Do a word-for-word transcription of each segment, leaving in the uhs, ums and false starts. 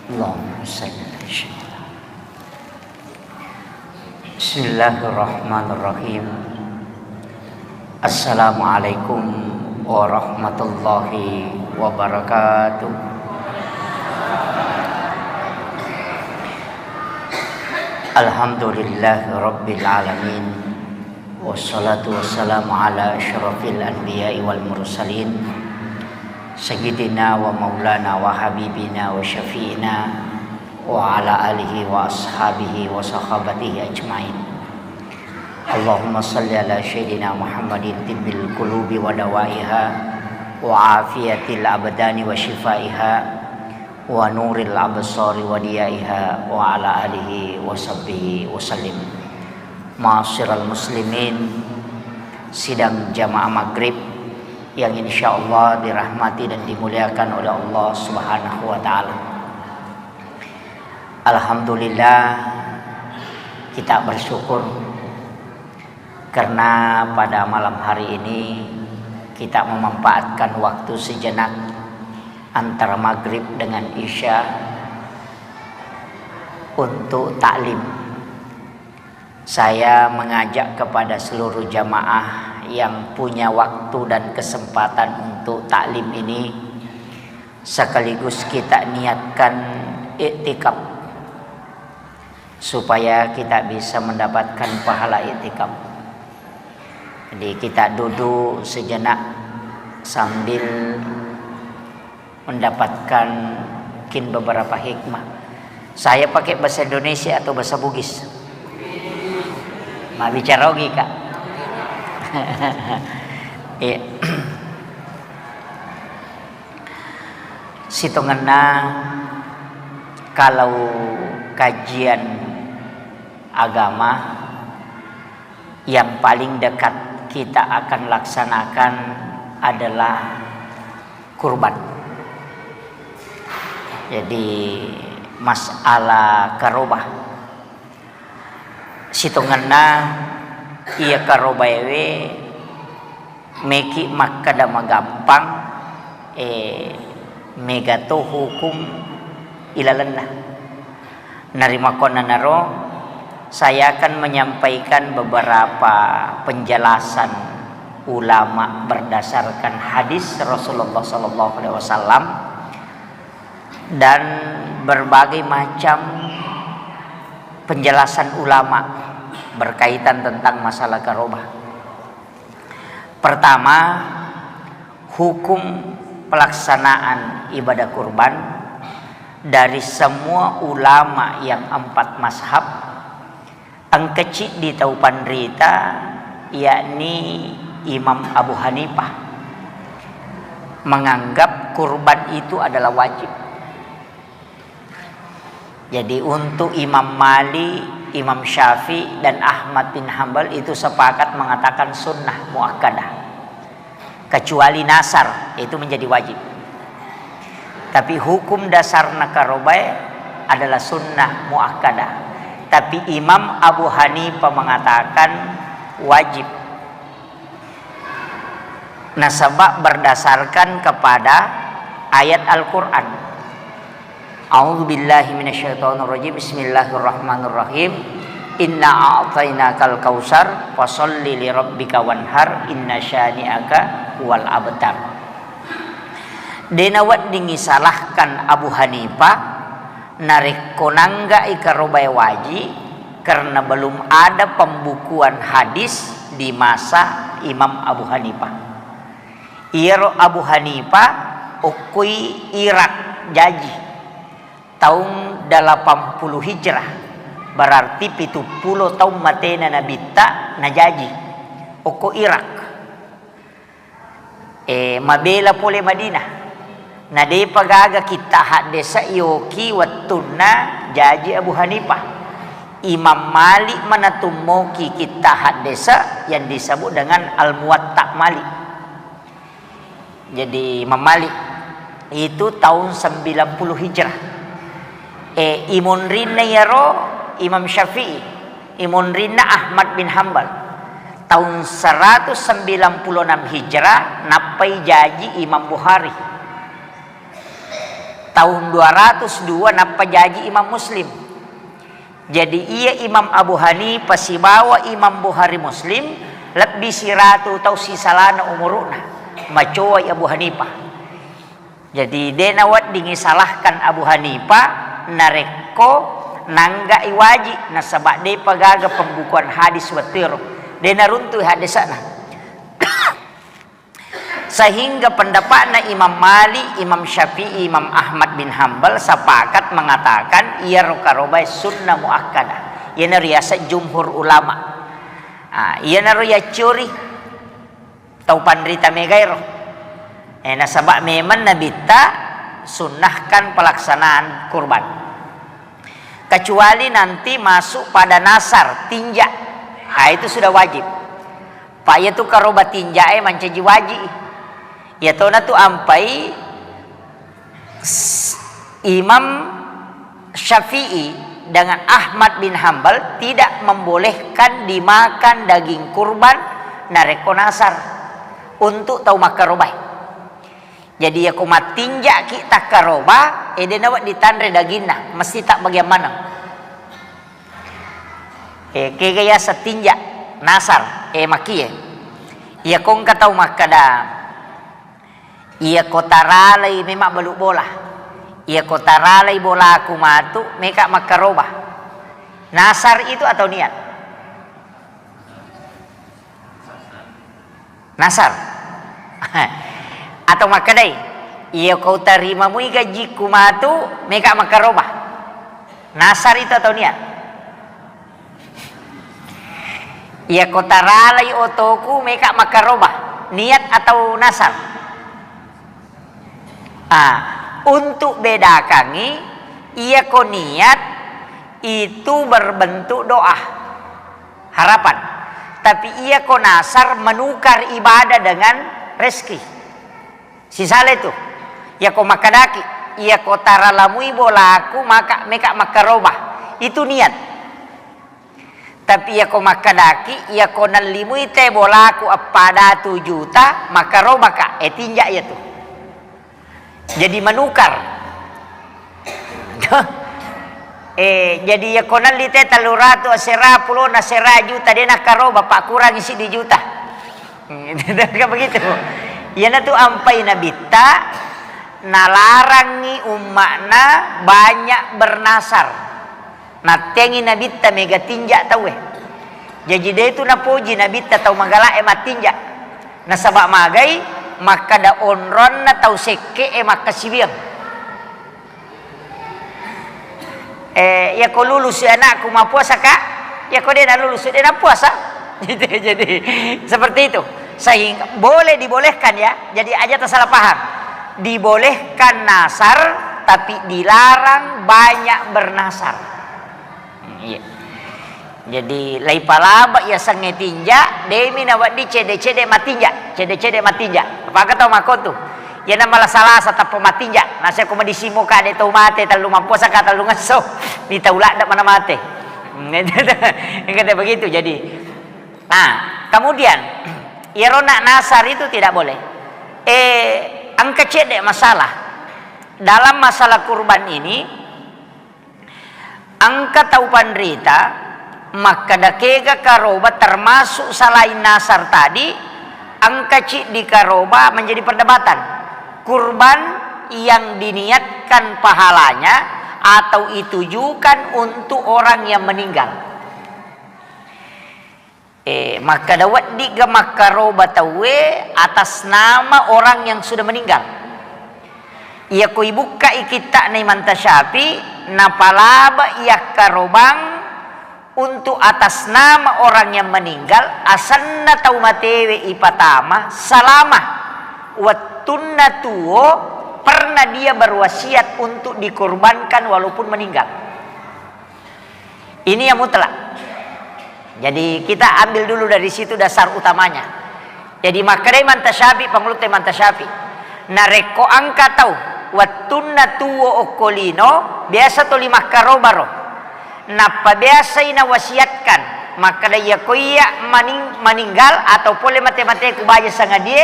Allahumma salli ala sayyidina. Bismillahirrahmanirrahim. Assalamualaikum warahmatullahi wabarakatuh. Alhamdulillahi rabbil alamin. Wassalatu wassalamu ala asyrafil anbiya'i wal mursalin, sayyidina wa maulana wa habibina wa syafi'ina wa ala alihi wa ashabihi wa sahabatihi ajmain. Allahumma salli ala sayyidina Muhammadin tibbil qulubi wa dawaiha wa afiyatil abdani wa shifaiha wa nuril absari wa diyaiha wa ala alihi wa sahbihi wa sallim. Ma'asyiral muslimin, sidang jamaah maghrib yang insya Allah dirahmati dan dimuliakan oleh Allah Subhanahu wa Ta'ala. Alhamdulillah, kita bersyukur karena pada malam hari ini kita memanfaatkan waktu sejenak antara maghrib dengan isya untuk taklim. Saya mengajak kepada seluruh jamaah yang punya waktu dan kesempatan untuk taklim ini, sekaligus kita niatkan iktikaf, supaya kita bisa mendapatkan pahala iktikaf. Jadi, kita duduk sejenak sambil mendapatkan mungkin beberapa hikmah. Saya pakai bahasa Indonesia atau bahasa Bugis? Mabbicara ogi, Kak. Iya. Sitongenna, kalau kajian agama, yang paling dekat kita akan laksanakan adalah kurban. Jadi, masalah karobah, sitongenna iya karobaewe meki makkeda magampang, eh, mega to hukum ilalenna. Narimakkuannanaro, saya akan menyampaikan beberapa penjelasan ulama berdasarkan hadis Rasulullah sallallahu alaihi wasallam dan berbagai macam penjelasan ulama berkaitan tentang masalah karobah. Pertama, hukum pelaksanaan ibadah kurban dari semua ulama yang empat mazhab, engka ciddi tau panrita, yakni Imam Abu Hanifah, menganggap kurban itu adalah wajib. Jadi, untuk Imam Malik, Imam Syafi'i, dan Ahmad bin Hambal itu sepakat mengatakan sunnah muakkadah. Kecuali nasar, itu menjadi wajib. Tapi hukum dasarna karobae adalah sunnah muakkadah. Tapi Imam Abu Hanifah mengatakan wajib. Nasaba berdasarkan kepada ayat Al-Quran. A'udzubillahi minasyaitonirrajim. Bismillahirrahmanirrahim. Inna a'tainakal kautsar, fasalli li rabbika wanhar, inna syani'aka huwal abtar. De naweddingngi salahkan Abu Hanifah narekko nangga'i karobae waji, karena belum ada pembukuan hadis di masa Imam Abu Hanifah. Iyaro Abu Hanifah okkoi Irak jaji taung delapan puluh Hijrah, berarti pitu pulo taung matena Nabitta najaji okko Irak. Eh, mabela pole Madinah. Na depa gaga kitta haddesa yoki wettunna jaji Abu Hanifah. Imam Malik manatummoki kitta haddesa yang disebut dengan Al-Muwatta Malik. Jadi, Imam Malik itu tahun sembilan puluh Hijrah. Eh, imunrinna iyaro Imam Syafi'i, imunrinna Ahmad bin Hambal. Tahun seratus sembilan puluh enam Hijrah, nappai jaji Imam Bukhari. Tahun dua ratus dua nappa jaji Imam Muslim. Jadi, iya Imam Abu Hanifah sibawa Imam Bukhari Muslim lebbi siratu tau sisalana umuru'na. Macoai Abu Hanifah. Jadi, de' naweddingngi salahkan Abu Hanifah narekko nangga'i waji, nasaba' de'pa gaga pembukuan hadis wettuero. De' naruntu'i hadisana. Sehingga pendapatna Imam Malik, Imam Syafi'i, Imam Ahmad bin Hambal sepakat mengatakan iyaro karobae sunnah muakkadah. Iyana riaseng jumhur ulama. Ah, iyanaro yaccori tau panrita megaero. Eh, nasaba' memang Nabitta sunnahkan pelaksanaan kurban. Kecuali nanti masuk pada nasar, tinja. Ah, itu sudah wajib. Pa iyatu karoba tinjae mancaji waji. Iyatona tu ampai s-, Imam Syafi'i dengan Ahmad bin Hambal tidak membolehkan dimakan daging kurban narekko nasar untuk tau makkarobae. Jadi, iyako mattinja'ki takkaroba, eh, de' nawedding tanre daginna, mesti tabbagiang maneng. Eh, kega yaseng tinja, nasar, eh, makkie. Iyako engka tau makkeda, iyako taralai memang balu bola. Iyako taralai bolaku matu, meka makkaroba. Nasar itu atau niat? Nasar. Atau makkedai, iyako tarimamui gajikku matu, meka makkaroba. Nasar itu atau niat? Iyako taralai otoku, meka makkaroba. Niat atau nasar? Ah, untuk bedakangi, iyako niat itu berbentuk doa, harapan. Tapi iyako nasar menukar ibadah dengan rezeki. Sisala itu. Iyako makkedaki, iyako taralamui bolaku, maka meka makkaroba. Itu niat. Tapi iyako makkedaki, iyako nallimui te bolaku eppa datu juta, makkarobaka, eh, tinja iyatu. Jadi menukar. Eh, jadi iyako nalli te tellu ratu asera, pulona asera juta, de' nakkaroba, pakkurangi siddi juta. Kan begitu. Iyanatu ampai Nabitta nalarangi umma'na banyak bernasar. Natteangi Nabitta mega tinja tauwe. Jaji, de' tu napoji Nabitta tau magala'e mattinja. Nasaba' magai makkada onronna tau sekke'e makkasiwiang. Eh, iyako lulusu anakku, mappuasaka? Iyako de' nalulusu, de' nappuasa. Gitu, jadi seperti itu. Sehingga boleh dibolehkan, ya. Jadi aja tersalah paham. Dibolehkan nasar, tapi dilarang banyak bernasar. Hmm, iya. Jadi, laipalaba yasengnge tinja, de'mi nawedding cedde-cedde matinja, cedde-cedde matinja. Apakah tau makkotu? Iyana malasa-lasa tappa matinja, nasa ko madisimo ka de' tau mate, tellu mappuasa ka, tellu ngesso, ni tau ladde mana mate. Engka te begitu, jadi. Nah, kemudian, iyaro na nasar itu tidak boleh. Eh, engka cedde masalah. Dalam masalah kurban ini, engka tau panrita makkada kega karoba termasuk selain nasar tadi, engka ciddi karoba menjadi perdebatan. Kurban yang diniatkan pahalanya atau ditujukan untuk orang yang meninggal. Eh, makkada weddigga makkaroba tauwe atas nama orang yang sudah meninggal. Iyako ibukkai kitta'na Imam Tasyafi, napalaba iyakkarobang untuk atas nama orang yang meninggal, asenna tau matewe ipatama, selama wettunna tuo pernah dia berwasiat untuk dikorbankan walaupun meninggal. Ini yang mutlak. Jadi, kita ambil dulu dari situ dasar utamanya. Jadi, makkedai Imam Tasyafi, pangulutta Imam Tasyafi, narekko engka tau wettunna tuo okko lino, biasa toli makkarobaro. Nappa biasai nawasiatkan, makkeda, iyako iya maning-, maninggal atau pole mate-mateku baja sangadie,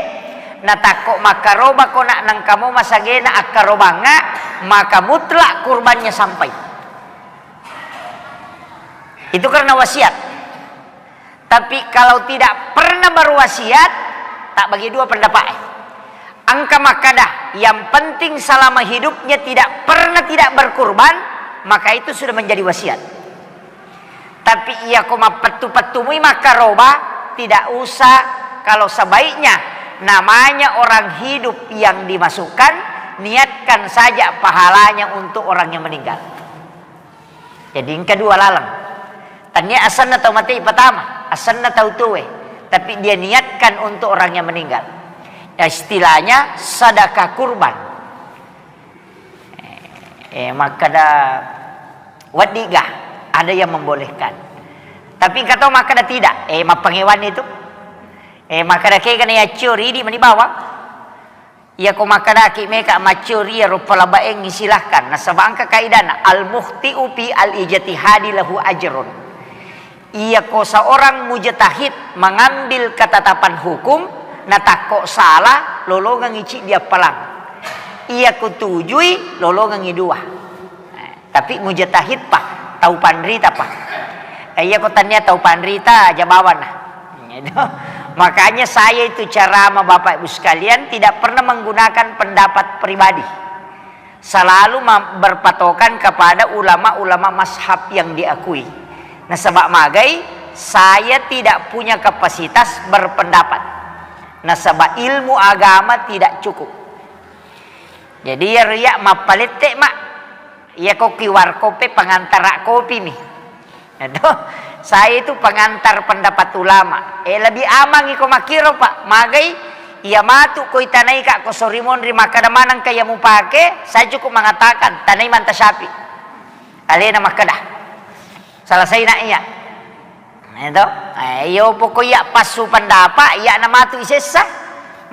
natakko makkarobako na nengkamo masagena akkarobangnga, maka mutlak kurbannya sampai. Itu karena wasiat. Tapi kalau tidak pernah berwasiat, tak bagi dua pendapat. Engka makkada, yang penting selama hidupnya tidak pernah tidak berkurban, maka itu sudah menjadi wasiat. Tapi iya ko mappettu-pettumui makkaroba, tidak usah. Kalau sebaiknya namanya orang hidup yang dimasukkan, niatkan saja pahalanya untuk orang yang meninggal. Jadi engka dua laleng. Tania asenna tau mate pertama, asenna tau tuwe, tapi dia niatkan untuk orang yang meninggal. Ya, istilahnya sedekah kurban. Eh, makkada weddiga, ada yang membolehkan. Tapi engka to makkada tidak, eh, mappangewan itu. Eh, makkada kega na yaccio ridi mani bawang. Iya ko makkedaki meka maccio ri iyaro palabaeng, silahkan. Nasaba engka kaidana, al-mukhti'u fi al-ijtihadi lahu ajrun. Iya ko seorang mujtahid mengambil ketetapan hukum, natakko salah, lolongengngi ciddi appalang. Iya ko tujui, lolongengngi dua. Tapi mujtahid pa, tau panrita pa. Eh, iya ko tania tau panrita, aja bawana. Gitu. Makanya saya itu ceramah Bapak Ibu sekalian tidak pernah menggunakan pendapat pribadi. Selalu ma-, berpatokan kepada ulama-ulama mazhab yang diakui. Nasaba magai, saya tidak punya kapasitas berpendapat. Nasaba ilmu agama tidak cukup. Jadi, iya riya mappalette, Mak. Iya ko Q R code pe pengantara kopi mi. Itu, saya itu pengantar pendapat ulama. Eh, lebih aman iko makkiro, Pak. Magai, iya matu ko itanai ka ko sori monri makkada maneng ka iya mupake, saya cukup mengatakan, tanai manta Syafi'i. Alena makkada. Selesai nak iya. Itu. Eh, iyo pokok iya passu pendapat, iya na matu isessa.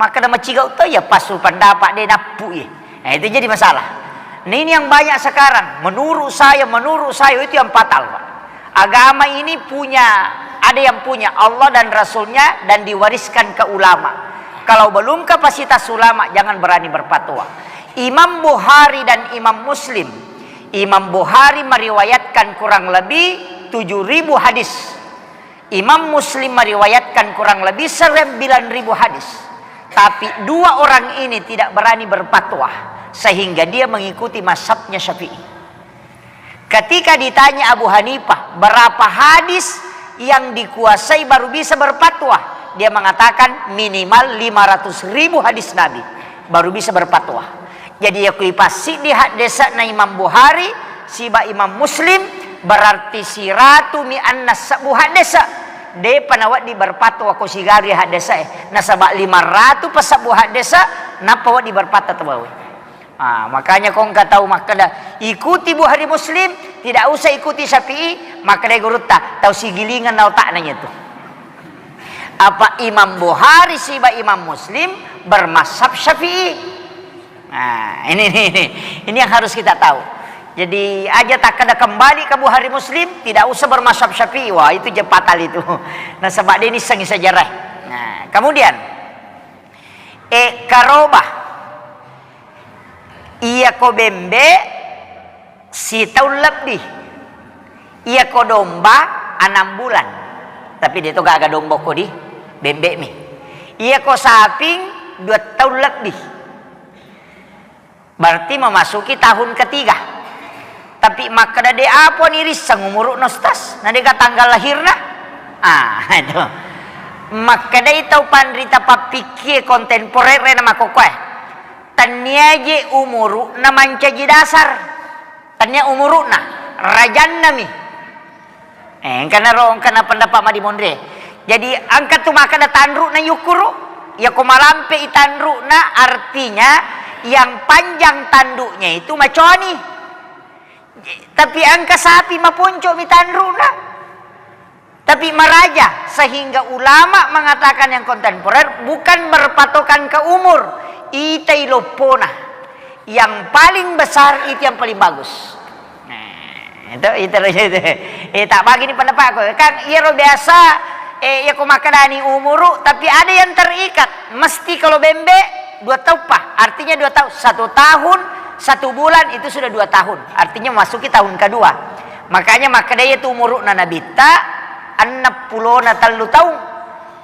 Makkada macigau to iya passu pendapat de nappu iya. Eh, itu jadi masalah. Nah, ini yang banyak sekarang. Menurut saya, menurut saya itu yang fatal, Pak. Agama ini punya, ada yang punya Allah dan Rasulnya dan diwariskan ke ulama. Kalau belum kapasitas ulama, jangan berani berfatwa. Imam Bukhari dan Imam Muslim. Imam Bukhari meriwayatkan kurang lebih tujuh ribu hadis. Imam Muslim meriwayatkan kurang lebih sembilan ribu hadis. Tapi dua orang ini tidak berani berfatwa, sehingga dia mengikuti mazhabnya Syafi'i. Ketika ditanya Abu Hanifah, berapa hadis yang dikuasai baru bisa berfatwa? Dia mengatakan minimal lima ratus ribu hadis Nabi, baru bisa berfatwa. Jadi, iya kui passiddi haddese'na Imam Bukhari siba Imam Muslim, berarti siratu mi anna sebbu haddese'. De'pa nawedding berfatwa ko sigaru haddese'e. Nasaba lima ratu pasebbu haddese', nappa wedding berfatwa tau bawe. Ah, makanya ko engka tau makkeda, "Ikuti Bukhari Muslim, tidak usah ikuti Syafi'i," makkeda gurutta, "Tau sigilingeng na otakna nyetu." Apa Imam Bukhari siba Imam Muslim bermazhab Syafi'i. Nah, ini, ini, ini, ini yang harus kita tahu. Jadi, aja takkeda kembali ke Bukhari Muslim, tidak usah bermazhab Syafi'i. Wah, itu je fatal itu. Nasaba de' nissengngi sejarah. Nah, kemudian, eh, karoba. Iya ko bembe, sitaung lebbi. Iya ko domba, enam bulan. Tapi de' to gaga domba ko di bembe mi. Iya ko saping, dua taung lebbi. Berarti memasuki tahun ketiga. Tapi makkeda de' apa ni risseng umuru'na, Ustaz? Na de' ga tanggal lahirna? Ah, itu. Makkedai tau panrita pappikkie kontemporer na makkokkoe. Tennia je umuru'na mancaji dasar. Tennia umuru'na, rajanna mi. Eh, engkana ro, engkana pendapat madimonre. Jadi, engka tu makkeda tanru'na yukkuru, iya ko malampe i tanru'na, artinya yang panjang tanduknya itu maconi. Tapi engka sapi maponco mi tanru'na. Tapi maraja, sehingga ulama mengatakan yang kontemporer bukan berpatokan ke umur, itai loppona. Yang paling besar itu yang paling bagus. Nah, itu, itu, itu. Eh, tak bagi ni pendapatku. Kan iyaro biasa, eh, iya ko makkedani umuru, tapi ada yang terikat. Mesti kalau bembe, dua taung pa. Artinya dua taung. Satu tahun, Satu bulan itu sudah dua tahun, artinya memasuki tahun kedua. Makanya makkeda iya tu umuru'na Nabitta enneppulona tellu taung,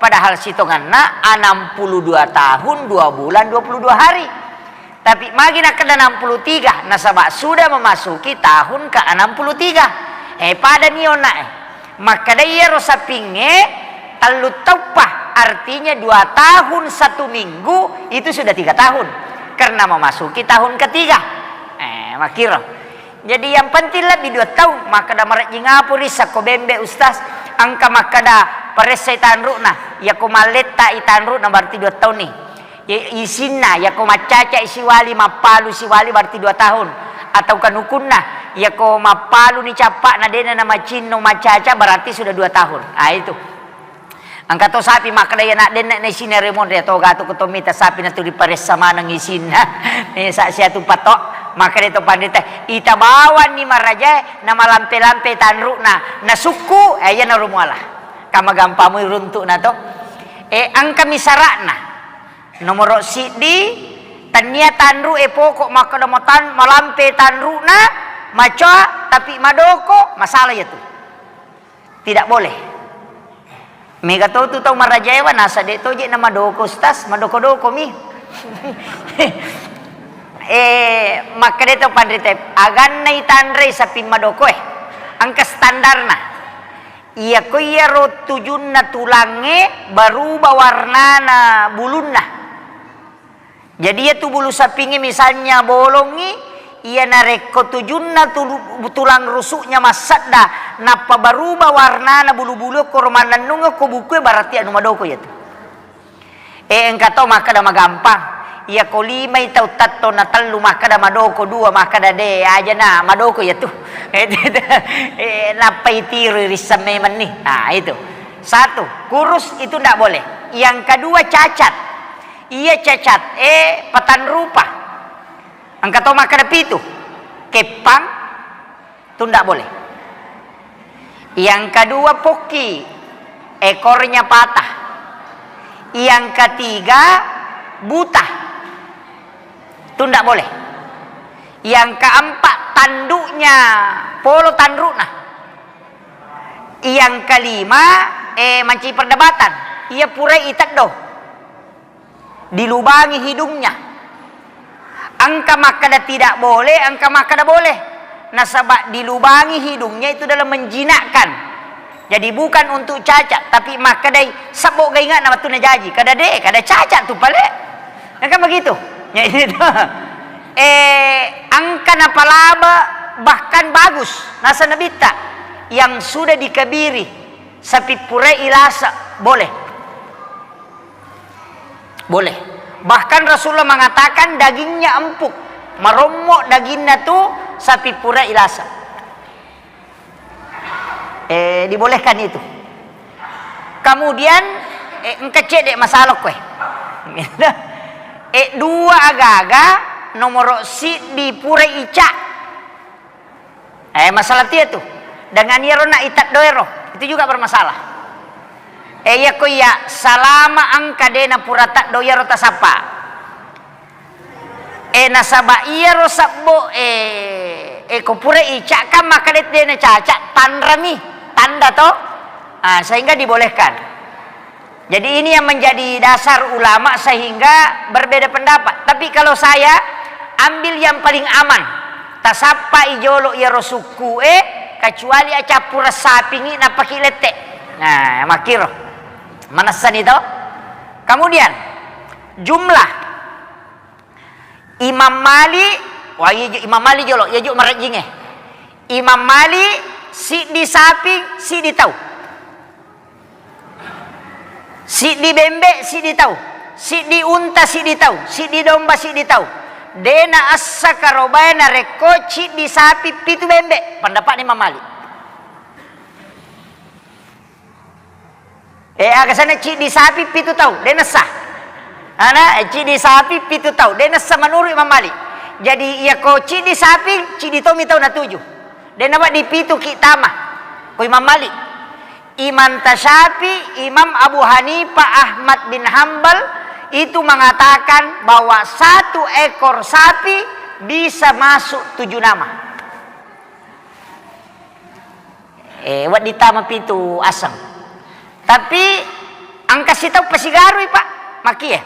padahal sitonganna enam puluh dua tahun, dua bulan, dua puluh dua hari. Tapi magi nakkeda enam puluh tiga, nasaba sudah memasuki tahun ke enam puluh tiga. Eh, pada ni onna, eh. Makkeda iyaro sapingnge tellu tauppa, artinya dua tahun satu minggu itu sudah tiga tahun, karena memasuki tahun ketiga. Eh, makkiro. Jadi yang penting lebih dua tahun, makkeda marejjing apa ri sakko bembe, Ustaz, engka makkeda paressai tanru'na, yako mallettai tanru'na berarti dua tahun ni. Ye-, isinna, yako maccaca siwali, mappalu siwali, berarti dua tahun. Atau kanukunna, yako mappalu ni cappa'na, dena namacinno maccaca, berarti sudah dua tahun. Ah, itu. Engka to sapi makkeda, iya nak denna na isinna remonre, to gatu ko to mita sapi na tu diparessa maneng isinna. Eh, sa sia tu patok, makkeda to pandita, ita bawanni marajae, na malampe-lampe tanru'na, na sukku, eh, iya na rumuala. Kama gampamui runtu'na to. Eh, engka mi sara'na. Nomoro siddi, tennia tanru e pokok makkeda matan-, malampe tanru'na, macoa, tapi madoko, masalah iya tu. Tidak boleh. Mega to tu tau marajaewa, nasa de to je na madoko, Ustaz, madoko-doko mi. Eh, makkeda to panrita, aganna itanrei saping madoko e. Engka standarna. Iyako iyaro tujunna tulangnge, baruba warnana bulunna. Jadi, iya tu bulu sapingnge misalnya bolongngi, iya narekko tujunna tulu-, tulang rusuknya massedda, nappa baruba warnana bulu-bulu koro mannennungeng ko bukue, berarti anu madoko iya tu. Eh, engka to makkeda magampang. Iyako limai tau tatto na tellu makkeda madoko, dua makkeda de, aja na madoko iya tu. Eh, nappa itiroi risseng memenni. Nah, itu. Satu, kurus itu ndak boleh. Yang kedua, cacat. Iya cacat, eh, patan rupa. Engka to makkeda pitu. Keppang, tu ndak boleh. Yang kedua, pokki, ekornya patah. Yang ketiga, buta. Tu ndak boleh. Yang keempat, tanduknya polo tanrukna. Yang kelima, eh, mancaji perdebatan. Iya purai iteddo. Dilubangi hidungnya. Engka makkeda tidak boleh, engka makkeda boleh. Nasaba dilubangi hidungnya itu dalam menjinakkan. Jadi bukan untuk cacat, tapi makkedai sebbo gaingana wettunna jaji. Kada de, kada cacat tu pale. Kan begitu. Ya, itu. Eh, engka napalaba bahkan bagus. Nasa nabitta yang sudah dikebiri, sapi purai ilasa, boleh. Boleh. Bahkan Rasulullah mengatakan dagingnya empuk, marommo daginna tu sapi pura ilasa. Eh, dibolehkan itu. Kemudian, eh, engka cedde masalah koe. Eh, dua agaga, nomoro siddi pura ica. Eh, masalah tia tu. Dengan iyaro na iteddo ero, itu juga bermasalah. Eh, iya ko iya salama engka de na pura teddo iyaro tasappa. Eh, nasaba iyaro sebbo, eh, eh, ko pura ica kan maka de, de na caca, tanrami, tanda to. Ah, sehingga dibolehkan. Jadi ini yang menjadi dasar ulama sehingga berbeda pendapat. Tapi kalau saya ambil yang paling aman, tasappai jolo iyaro sukku e, kecuali acappureng sapingi nappaki lette. Nah, makkiro. Manessani to. Kemudian jumlah Imam Malik, wah, iya ju-, Imam Malik jolo, iya ju marejjinge. Imam Malik siddi saping, siddi tau. Siddi bembe, siddi tau. Siddi unta, siddi tau. Siddi domba, siddi tau. De na essa karobae narekko ciddi sapi, pitu bembe. Pendapatna Imam Malik. Eh, aga sana ciddi sapi, pitu tau. De nessa. Ana, eh, ciddi sapi, pitu tau. De nessa menurut Imam Malik. Jadi, iya ko ciddi sapi, ciddi tomi tau natuju. De nawedding pitu ki tama. Ko Imam Malik. Imam Tasyafi, Imam Abu Hanifah, Ahmad bin Hambal itu mengatakan bahwa satu ekor sapi Bisa masuk tujuh nama. Eh, wedding tama pitu aseng. Tapi engka sitau pasigarui, Pak. Makie.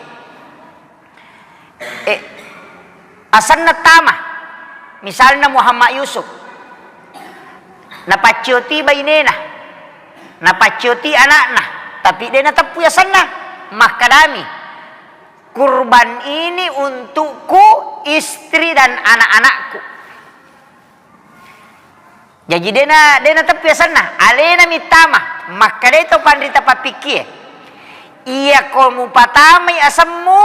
Eh, asenna tama. Misalna Muhammad Yusuf. Napaccioti bainena. Napaccioti anakna. Tapi de' nateppui asenna. Makkadami, "Kurban ini untukku, istri dan anak-anakku." Jaji, dena, dena teppi asenna, alena mittama, makkedai to panrita pappikkie, "Iya ko mupatamai asemmu,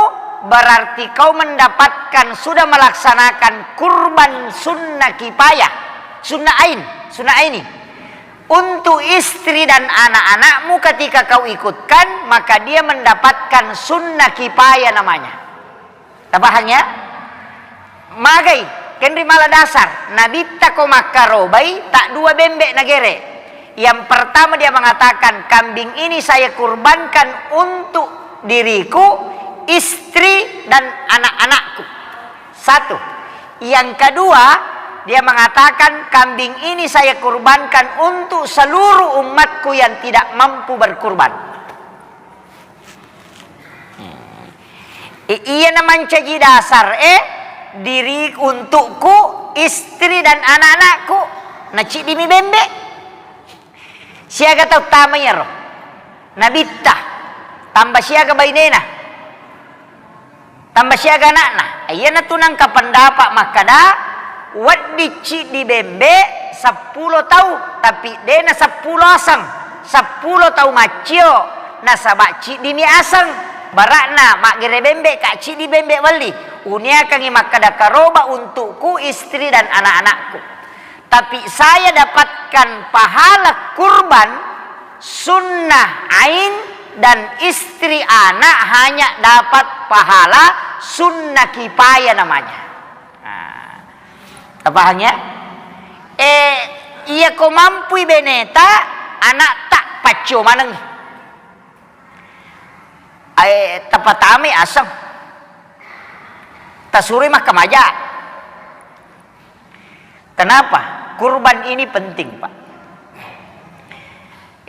berarti kau mendapatkan, sudah melaksanakan kurban sunnah kifayah, sunnah ain, sunnah aini. Untuk istri dan anak-anakmu ketika kau ikutkan, maka dia mendapatkan sunnah kifayah namanya." Tapahang ya? Magai, kenri mala dasar, nabitta ko makkarobai, tak dua bembe nagere. Yang pertama dia mengatakan, "Kambing ini saya kurbankan untuk diriku, istri, dan anak-anakku." Satu. Yang kedua, dia mengatakan, "Kambing ini saya kurbankan untuk seluruh umatku yang tidak mampu berkurban." I-, iya na mancaji dasar e, "Diri untukku, istri dan anak-anakku." Naciddimi bembe. Siaga tau tama iyaro? Nabitta. Tambah siaga bainena. Tambah siaga anakna. Iyanatu nangka pendapat makkada, wedding ciddi bembe seppulo tau, tapi dena seppulo aseng, seppulo tau maccio, nasaba ciddimi aseng. Barakna maggere bembe ka ciddi bembe welli. Uniakangi makkada karoba untukku, istri dan anak-anakku. Tapi saya dapatkan pahala kurban sunnah ain dan istri anak hanya dapat pahala sunnah kifayah namanya. Nah, tapahang ya? Eh, iya ko mampui beneta, anakta paccio maneng. Eh, tapatamai aseng. Tasuroi makkamaja. Kenapa? Kurban ini penting, Pak.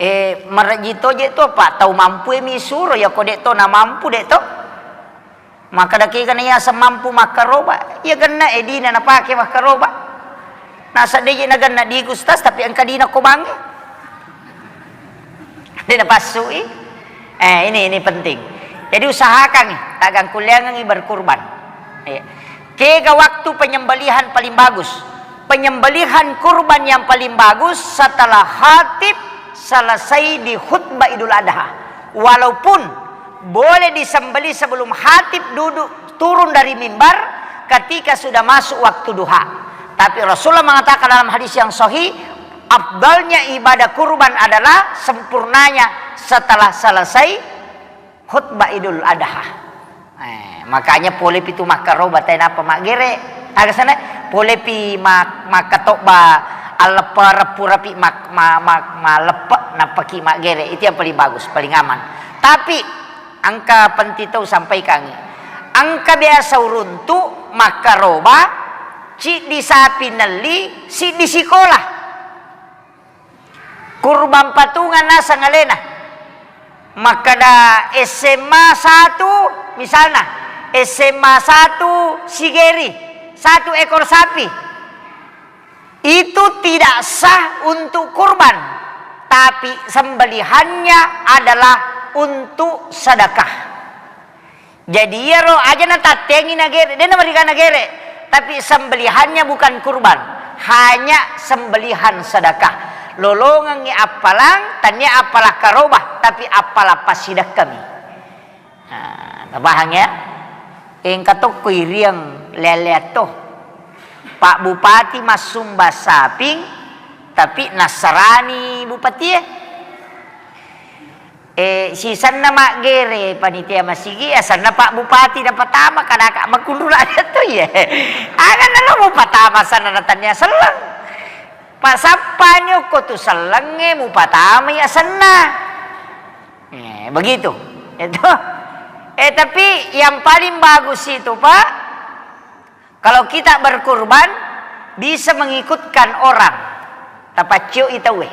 Eh, marejji toje to, Pak, tau mampu mi suro, ya ko dek to na mampu dek to. Maka daki kan iya semampu makkaroba, iya genna edina napake makkaroba. Nasa deje na genna di Gustas, tapi engka dina ko bange. Dena passui. Eh, ini, ini penting. Jadi usahakan, tagang kuliangan berkurban. Iya. Kega waktu penyembelihan paling bagus? Penyembelihan kurban yang paling bagus setelah khatib selesai di khutbah Idul Adha. Walaupun boleh disembelih sebelum khatib duduk turun dari mimbar ketika sudah masuk waktu duha. Tapi Rasulullah mengatakan dalam hadis yang sahih, afdalnya ibadah kurban adalah sempurnanya setelah selesai khutbah Idul Adha. Eh, makanya pole pitu makkaroba tae napa maggere. Aga sana pole pi mak-, makkatobba alleppa reppu rapi mak-, ma-, ma-, maleppe nappaki maggere. Itu yang paling bagus, paling aman. Tapi engka penting tau sampaikan. Engka biasa uruntu makkaroba, ciddi sapi nelli, siddi sikola. Kurban patungan naseng alena. Makkeda S M A satu, misalna, S M A satu Sigeri, satu ekor sapi. Itu tidak sah untuk kurban, tapi sembelihannya adalah untuk sedekah. Jadi iyaro aja natattengi nagere, de namariga nagere, tapi sembelihannya bukan kurban, hanya sembelihan sedekah. Lolongengngi appalang, tania appalang karoba, tapi appalang passidekkami. Nah, tapahang ya? Engka tokko iriang lea-lea to. Pak Bupati massumba saping, tapi nassarani bupatie. Eh, sisenna maggere panitia masigi, asenna Pak Bupati napatama, kadaka makunrula to ye. Aga nalo mupatama asenna natannia selleng. Pasappani okko tu sellengnge mupatamai asenna. Eh, begitu. Itu. Eh, tapi yang paling bagus itu, Pak, Kalau kita berkurban, bisa mengikutkan orang, tapaccioi tauwe,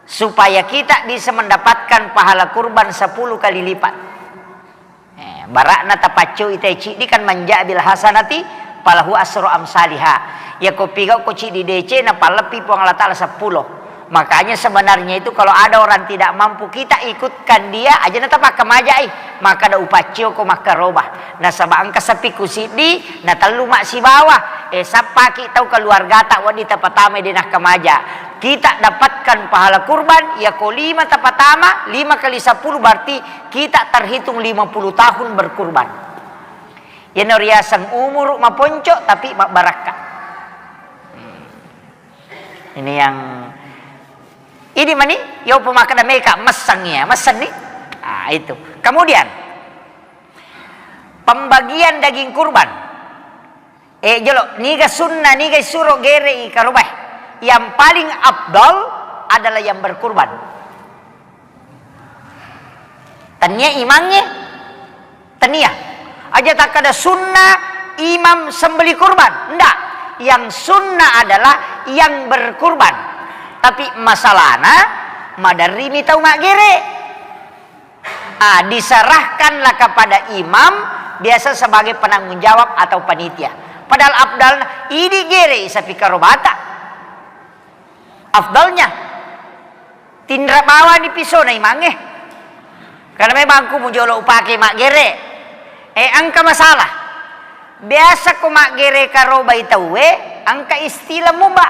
supaya kita bisa mendapatkan pahala kurban sepuluh kali lipat. Eh, bara'na tapaccioi tauwe ciddi kan, "Man jaa bil hasanati falahu asru amsaliha." Yako pigau ko ciddi decena, palleppi Puang Allah Taala seppulo. Makanya sebenarnya itu kalau ada orang tidak mampu, kita ikutkan dia, aja na tapakkamajai, makkada, "Upaccio ko makkaroba." Nasaba engka sapikku siddi, na tellu massibawa, eh, sappaki tau keluargata wedding tapatamai de nakkamaja. Kita dapatkan pahala kurban, yako lima tapatama, lima kali sepuluh berarti kita terhitung lima puluh tahun berkurban. Yeno riaseng umuru maponco tapi mabbarakka. Ini yang ini mani, yo pemakkada meka messang ya, messang ni. Ah, itu. Kemudian, pembagian daging kurban. Eh, jolo, niga sunnah, niga isuro gere i karobae. Yang paling afdal adalah yang berkurban. Tania imangnge, tania. Aja takkada sunnah imam sembeli kurban. Ndak. Yang sunnah adalah yang berkurban. Tapi masalahna, maderrimi tau maggere. Ah, diserahkanlah kepada imam, biasa sebagai penanggung jawab atau panitia. Padahal afdalna, idi gere i sapi karobata. Afdalnya, tinra bawani pisona imangnge. Karena memang ku mujolo upake maggere. Eh, engka masalah. Biasa ko maggere karobai tauwe, engka istilah muba.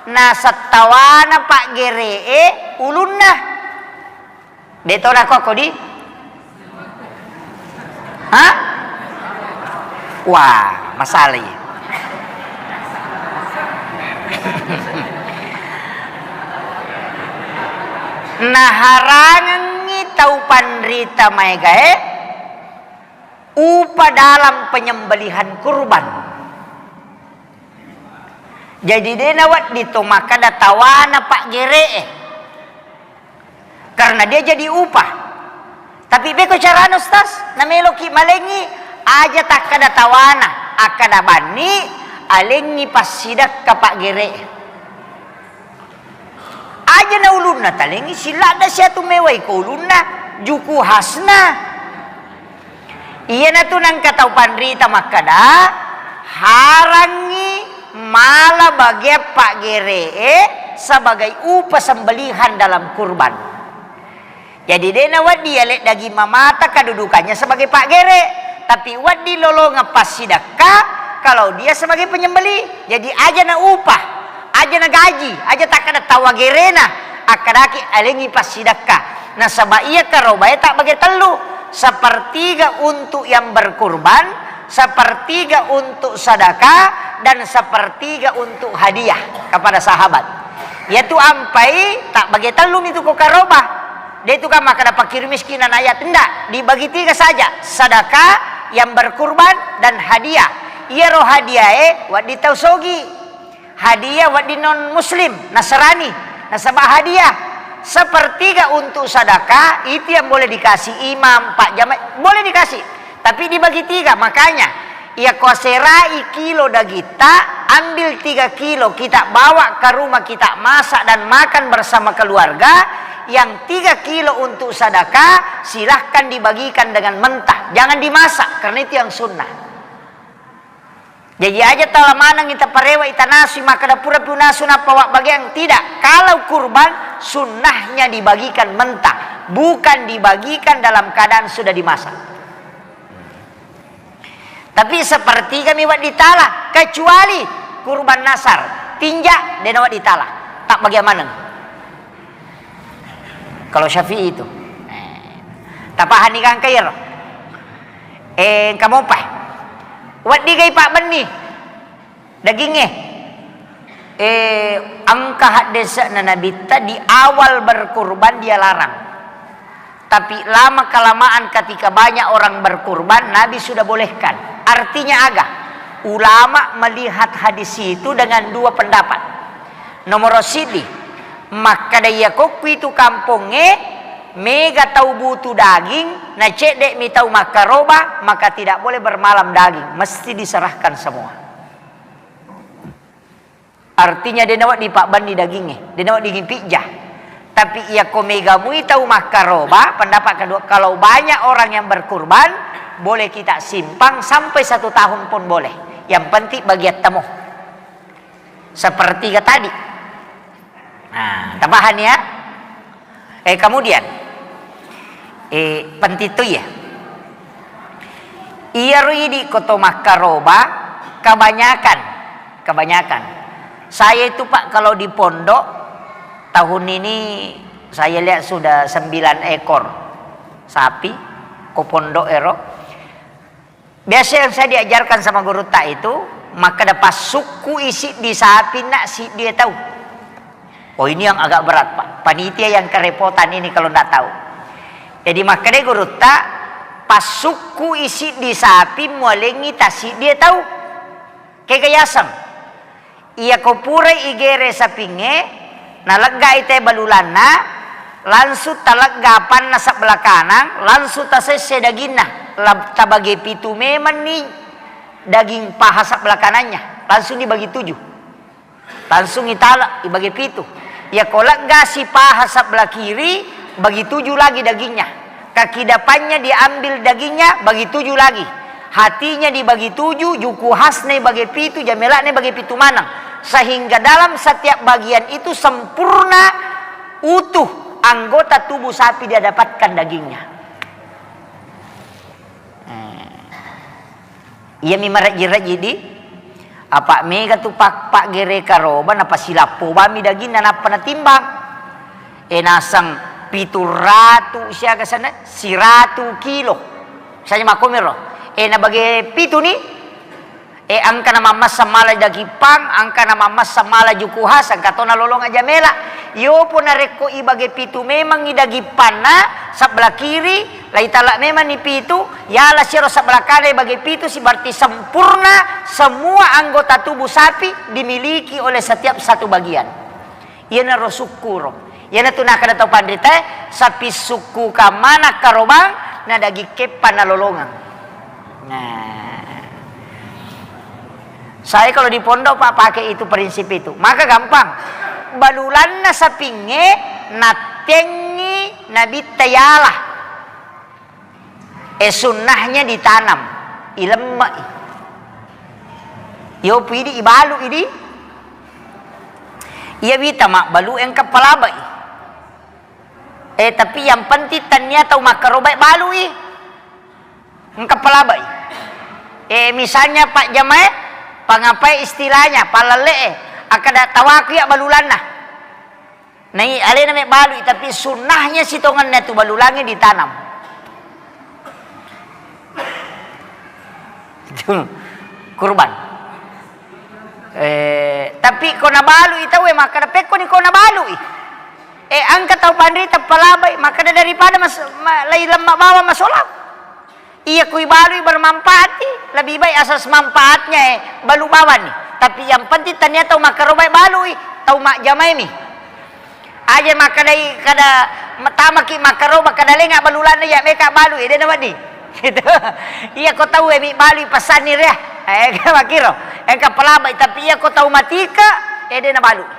Nasettawana paggeree ulunna. De to nako ko di? Hah? Wah, masalah iya. Naharangengngi tau panrita maegae upa dalam penyembelihan kurban. Jadi de nawedding to makkada tawana paggeree. Karena dia jadi upah. Tapi beko carana, Ustaz, nameloki malengi, aja takkada tawana, akkada banni, alengi passidakka paggeree. Aja na ulunna talengi, siladda siatu mewai ko ulunna, juku khasna. Iyanatu nangka tau panrita makkada, harangngi mala bagian paggeree sebagai upa sembelihan dalam kurban. Jadi de nawedding yale daging mamata kedudukannya sebagai paggere, tapi wedding lolongeng passidakka kalau dia sebagai penyembeli. Jadi aja na upah, aja na gaji, aja takkada tawa gerena, akkadaki alengi passidakka. Nasaba iya karobae tabbage tellu, sepertiga untuk yang berkurban, sepertiga untuk sedekah, dan sepertiga untuk hadiah kepada sahabat. Yaitu ampai tabbage tellu mitu ko karoba. De tu kan makkada fakir miskin dan ayat, ndak, dibagi tiga saja, sedekah, yang berkurban, dan hadiah. Iyaro hadiahe wedding tau sogi. Hadiah wedding non muslim, Nasrani, nasaba hadiah. Sepertiga untuk sedekah itu yang boleh dikasih imam, pak jamaah, boleh dikasih. Tapi dibagi tiga, makanya iya ko aserai kilo dagitta, ambil tiga kilo kita bawa ke rumah, kita masak dan makan bersama keluarga. Yang tiga kilo untuk sedekah, silahkan dibagikan dengan mentah, jangan dimasak, karena itu yang sunnah. Jadi aja tala maneng ita parewa, ita nasui, makkada pura pi unasu nappa wabbagiang, tidak. Kalau kurban, sunnahnya dibagikan mentah, bukan dibagikan dalam keadaan sudah dimasak. Tapi sepertiga mi wedding tala, kecuali kurban nasar, tinja, de nawedding tala, tabbagiang maneng. Kalau Syafi'i itu. Eh, tapahani gangka iyaro. Eh, engka mopa. Wedding gai pabbenni dagingnge. Eh, engka haddese'na Nabitta di awal berkurban dia larang. Tapi lama kelamaan ketika banyak orang berkurban, Nabi sudah bolehkan. Artinya aga? Ulama melihat hadis itu dengan dua pendapat. Nomor siddi, makkada iya kokku itu kampongnge, Mega tau butuh daging, na cedde'mi tau makkaroba, maka tidak boleh bermalam daging, mesti diserahkan semua. Artinya, de' nawedding pabbenni dagingnge, de' nawedding pijja. Tapi iyako mega mui tau makkaroba, pendapat kedua, kalau banyak orang yang berkurban, boleh kita simpan sampai satu tahun pun boleh. Yang penting bagian temu. Sepertiga tadi. Nah, tapahani ya? Eh, kemudian, eh, penting tu ya. Iyaro idi ko to makkaroba, kebanyakan, kebanyakan. Saya itu, Pak, kalau di pondok, tahun ini saya lihat sudah sembilan ekor sapi ko pondok ero. Biasa yang saya diajarkan sama gurutta itu, makkeda, "Passukkui siddi sapinna siddi tau." Oh, ini yang agak berat, Pak. Panitia yang kerepotan ini kalau ndak tahu. Jadi, makkeda gurutta, "Passukkui siddi sapi, mualengi tasiddi tau." Kega yaseng. Iyako purai igere sapingnge, naleggai te balulanna, langsung talegga apanna sebelah kanang, langsung tasesse daginna, la-, tabage pitu memanni daging paha sebelah kanannya, langsung dibagi tujuh. Langsung itala, ibage pitu. Iyako leggasi paha sebelah kiri, bagi tujuh lagi dagingnya. Kaki depannya diambil dagingnya, bagi tujuh lagi. Hatinya dibagi tujuh, juku khasna ibage pitu, jamela'na ibage pitu maneng. Sehingga dalam setiap bagian itu sempurna, utuh anggota tubuh sapi dia dapatkan dagingnya. Eh. Iyami marejji-rejji di, apa mega tu pak-, paggere karoba, napasilappo bami daginna, nappa natimbang. E, naseng pitu ratu siaga sana, siratu kilo. Misalnya makkomiro. E, nabage pitu ni, e, engka na mammassang mala daging pang, engka na mammassang mala juku khas, engka to nalolong aja mela. Yopo narekko ibage pitu memang i daging panna, sebelah kiri, Laitala memang ni pitu, yala siro sebelah kanan bagi pitu, si berarti sempurna semua anggota tubuh sapi dimiliki oleh setiap satu bagian. Iyanaro sukkuro. Iyanatu nakkeda tau panrita, sapi sukku kamana karobang, na daging keppa nalolongang. Nah. Saya kalau di pondok, Pak, pakai itu prinsip itu. Maka gampang. Balulanna sapingnge nattengi nabitta yala. E, sunnahnya ditanam, ilemme'i. Yo pidi ibalu idi. Iya wita mabbalu engka palabai. E, tapi yang penting tania tau makkarobai balui. Engka palabai. E, misalnya Pak Jamae, pangapai istilahnya, palalle'e, akkada tawaku ya balulanna. Nai alena me balui, tapi sunnahnya sitongenna tu balulangnge ditanam. Itu kurban. E, tapi ko nabalui tau e, makkada pekkoni ko nabalui. E, engka tau panrita palabai, makkada daripada mas-, ma-, lai lemma bawang masolang. Iya kui balui bermanfaat i, lebih baik asas manfaatnya e, balu bawang ni. Tapi yang penting tania tau makkarobai balui, tau majjamai mi. Aja makkedai kada tamaki makkaroba kada lenga balulanna ya meka balui, de nawedding. Gitu. Iya ko tau e mi balui pesanni ria. E, makkiro. Engka palabai, tapi iya ko tau matika, e, de nabalui.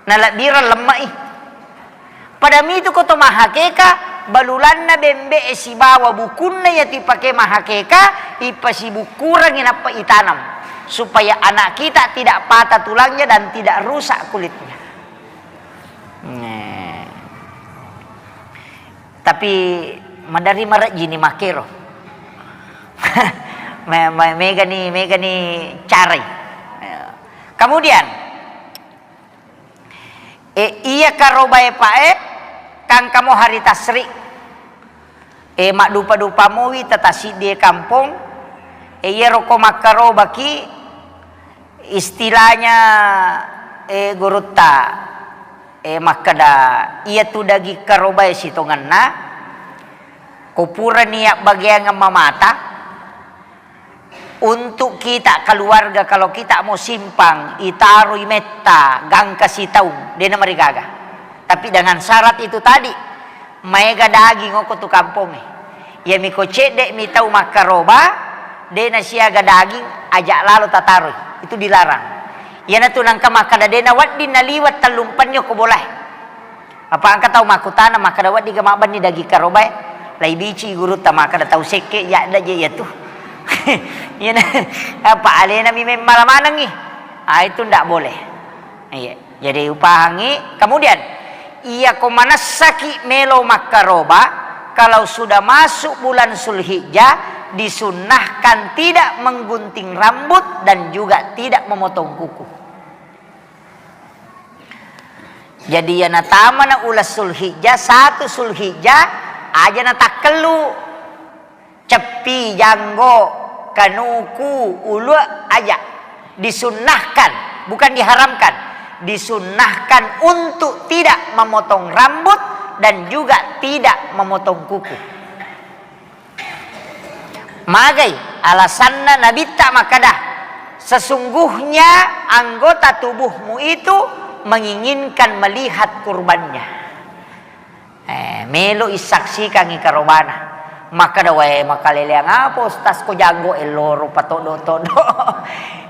Nalebbireng lemme'i. Pada mitu ko to mahakeka, balulanna bembe'e sibawa bukunna iya tu ipake mahakeka, ipasibukkurengngi nappa itanam, supaya anak kita tidak patah tulangnya dan tidak rusak kulitnya. Nah. Tapi madari marejjini makkero. Me-, me-, megani, megani carai. Kemudian, E, iya karobae pae, kangkamo hari tasri. E, maddupa-dupa mowi tatasiddi e kampong. E, iyaro ko makkarobaki, istilahnya, e, gurutta, e, makkeda, iya tu daging karobae sitongenna, ko purani yabbageangeng mamata, untuk kita keluarga, kalau kita mau simpang, itaroi metta, gangka sitaung, de namarigaga. Tapi dengan syarat itu tadi, Maega daging okko tu kampongnge. Iyami ko cedde'mi tau makkaroba, de' nasiaga daging, aja' lalo tataroi. Itu dilarang. Iyanatu nangka makkada de' nawedding naliweng tellumpenni okko bolae. Apa engka tau makkutana makkada, "Weddiga mabbenni daging karobae?" Laibici gurutta makkada, "Tau sekke jadda je iyatu." Iyana, apa alenami memmala manengngi. Ah, itu ndak boleh. Iya. Jadi upahangngi. Kemudian, iyako manessaki melo makkaroba, kalau sudah masuk bulan Zulhijjah, disunnahkan tidak menggunting rambut dan juga tidak memotong kuku. Jadi, iya natamana uleng Zulhijjah, satu Zulhijjah, aja natakkellu. Ceppi, janggo, kanuku, ulue, aja. Disunnahkan, bukan diharamkan. Disunnahkan untuk tidak memotong rambut dan juga tidak memotong kuku. Magai alasanna Nabitta makkada, "Sesungguhnya anggota tubuhmu itu menginginkan melihat kurbannya." Eh, melo issaksikangngi karobana. Makkada, "Wae, makaleleang apa, Ustaz, ko janggo elloro patoddo-toddo?"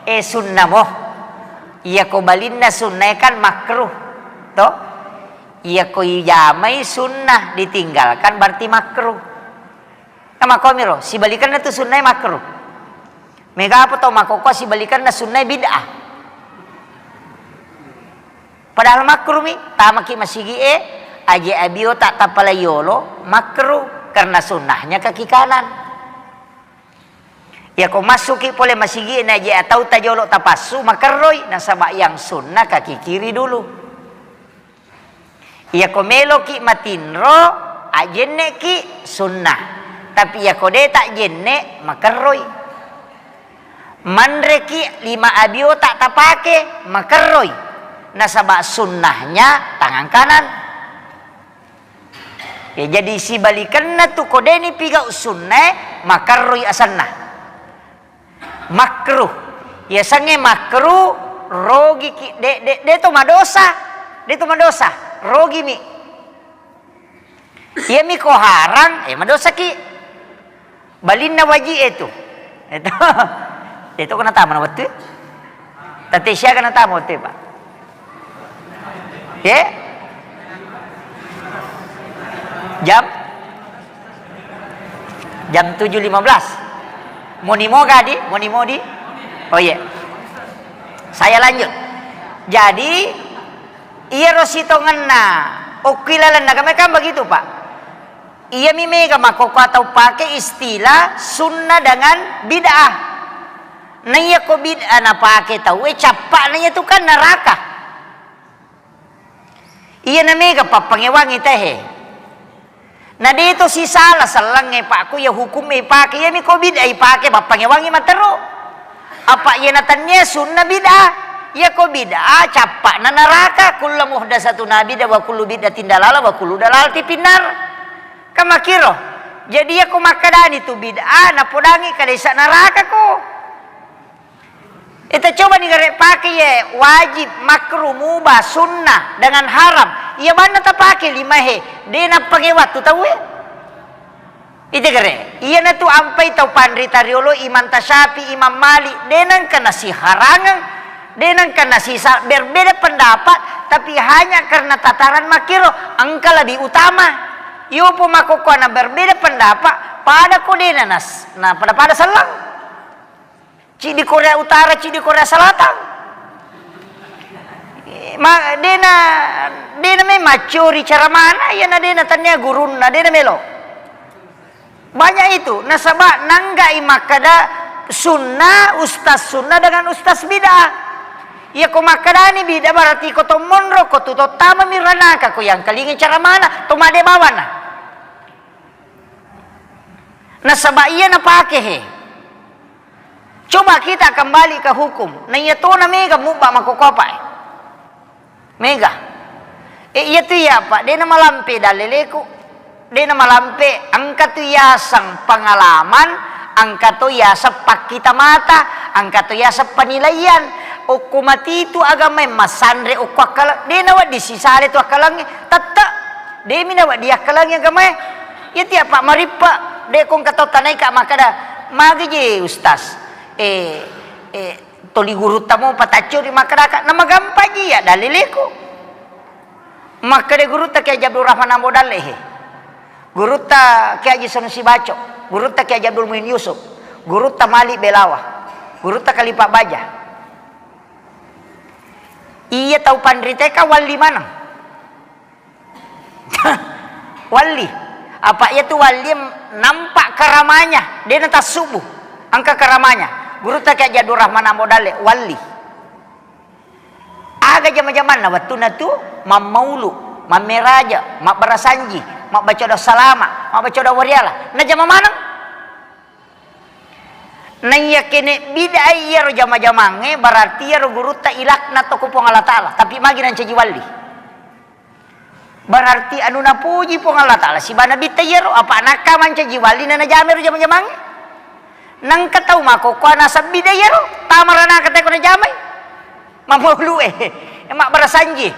Eh, sunnah mo. Iyako balinna sunnae kan makruh, to? Iyako ijamai sunnah, ditinggalkan berarti makruh. Kan makkomiro, sibalikenna tu sunnae makruh. Mega apa tau makkokkoe sibalikenna sunnae bid'ah. Padahal makruh mi, tamaki masigi'e, aje abiota tapala yolo, makruh, karena sunnahnya kaki kanan. Iyako massuki pole masigi'e na aje atau tajolo tapassu, makerroi, nasaba yang sunnah kaki kiri dulu. Iyako meloki matinro, ajenneki sunnah. Tapi iyako de tajenne, makerroi. Manreki lima abiota tapake, makerroi. Nasaba sunnahnya tangan kanan. Ya, jadi sibalikenna tu ko deni pigau sunnae, makerroi asenna. Makruh. Yasengnge makruh, rogiki, de, de, de to madosa. De to madosa. Rogimi. Iyami ko harang, eh, madosaki. Balinna waji e tu. Itu. Itu kena tamu na wettu. Tette siaga na tamu wettu, Pak. Ye? Jam? Jam tujuh lima belas. Moni moga di? Moni modi? Oh, iya. Saya lanjut. Jadi, iyaro sitongenna okki lalenna agama kan begitu, Pak. Iyami mega makkokkoe tau pake istilah sunnah dengan bid'ah. Naiyako bid'ah napake tauwe, cappa'na iyatu kan neraka. Iyana mega pappangewangi tehe. Na de to sisala sellengnge, Pak, ko iya hukumme ipake, iyami ko bid'ah ipake, pappangewangi matero. Apa iyana tennia sunna bid'ah. Iyako bid'ah, cappa'na neraka. Kullu muhdatsatun bid'ah wa kullu bid'atin dalalah wa kullu dalalatin finnar. Kan makkiro. Jadi iyako makkadani tu bid'ah, napodangi kalesa neraka ko. Ita cobani gare pake ye wajib, makruh, mubah, sunnah, dengan haram. Iya banna tapake limahe, de nappangewa tu tauwe. Ita gare, iyanatu ampai tau panrita riolo, Imam Tasyafi, Imam Malik, de nengka nasiharangeng, de nengka nasisa-, berbeda pendapat, tapi hanya karena tataran makkiro, engka lebih utama. Iyopo makkokkoe na berbeda pendapat, pada ko de na nas-, na pada-pada sellang. Ciddi Korea Utara, ciddi Korea Selatan. Eh, ma-, dena, dena memang maccori cara mana, iyana dena tania gurunna, dena melo. Banyak itu, nasaba nanggai makkada sunnah, ustaz sunnah dengan ustaz bid'ah. Iya ko makkadani bid'ah berarti ko to monro, ko tu to tama mi ranaka, ko yang kalingi cara mana, to made bawana. Nasaba iya napake he. Coba kita kembali ke hukum. Na iya tona mega mubba makkokkoe, Pak, eh. Mega. Eh, iya tu iya, Pak. Dena malampe daleleku. Dena malampe, engka tu yaseng pengalaman, engka to yaseng pakkita mata, engka to yaseng penilaian. Okko matitu agamae massanre okko akkala-, dena wedding sisale tu akkalangnge. Tette. Demi nawa diakkalangi agamae. Iya tiya, Pak, marippa. De kong katau tanaika makkada, "Magi je, Ustaz? Eh, eh, toli gurutta mo pataccuri makkadaka." Namagampang ji iya dalileko. Makkada gurutta Kiai Haji Abdul Rahman Ambo Dalle, he. Gurutta Kiai Haji Sanusi Baco, gurutta Kiai Haji Abdul Muin Yusuf, gurutta Malik Belawa, gurutta Kalipa Baja. Iya tau panriteka walli maneng. Walli. Apa iya tu walli nampak karamanya, de natassubu. Engka karamanya. Gurutta Kiai Haji Abdul Rahman Ambo Dalle, walli. Aga jama-jamanna wettunna tu mammaulu, mammeraja, mabbarasanji, mabbaca doa salama, mabbaca doa wariala. Najama maneng. Naiya kene bid'ah iyaro jama-jamangnge, berarti iyaro gurutta ilaknat to ko Puang Allah Ta'ala, tapi magi nancaji walli. Berarti anu napuji Puang Allah Ta'ala siba nabitta iyaro, apa nakka mancaji walli na najamai ro jama-jamangnge. Nangka tau makkokkoe nasabbi de iyaro, tamaranaka teko najamai. Mammaulu e, mabbarasanji.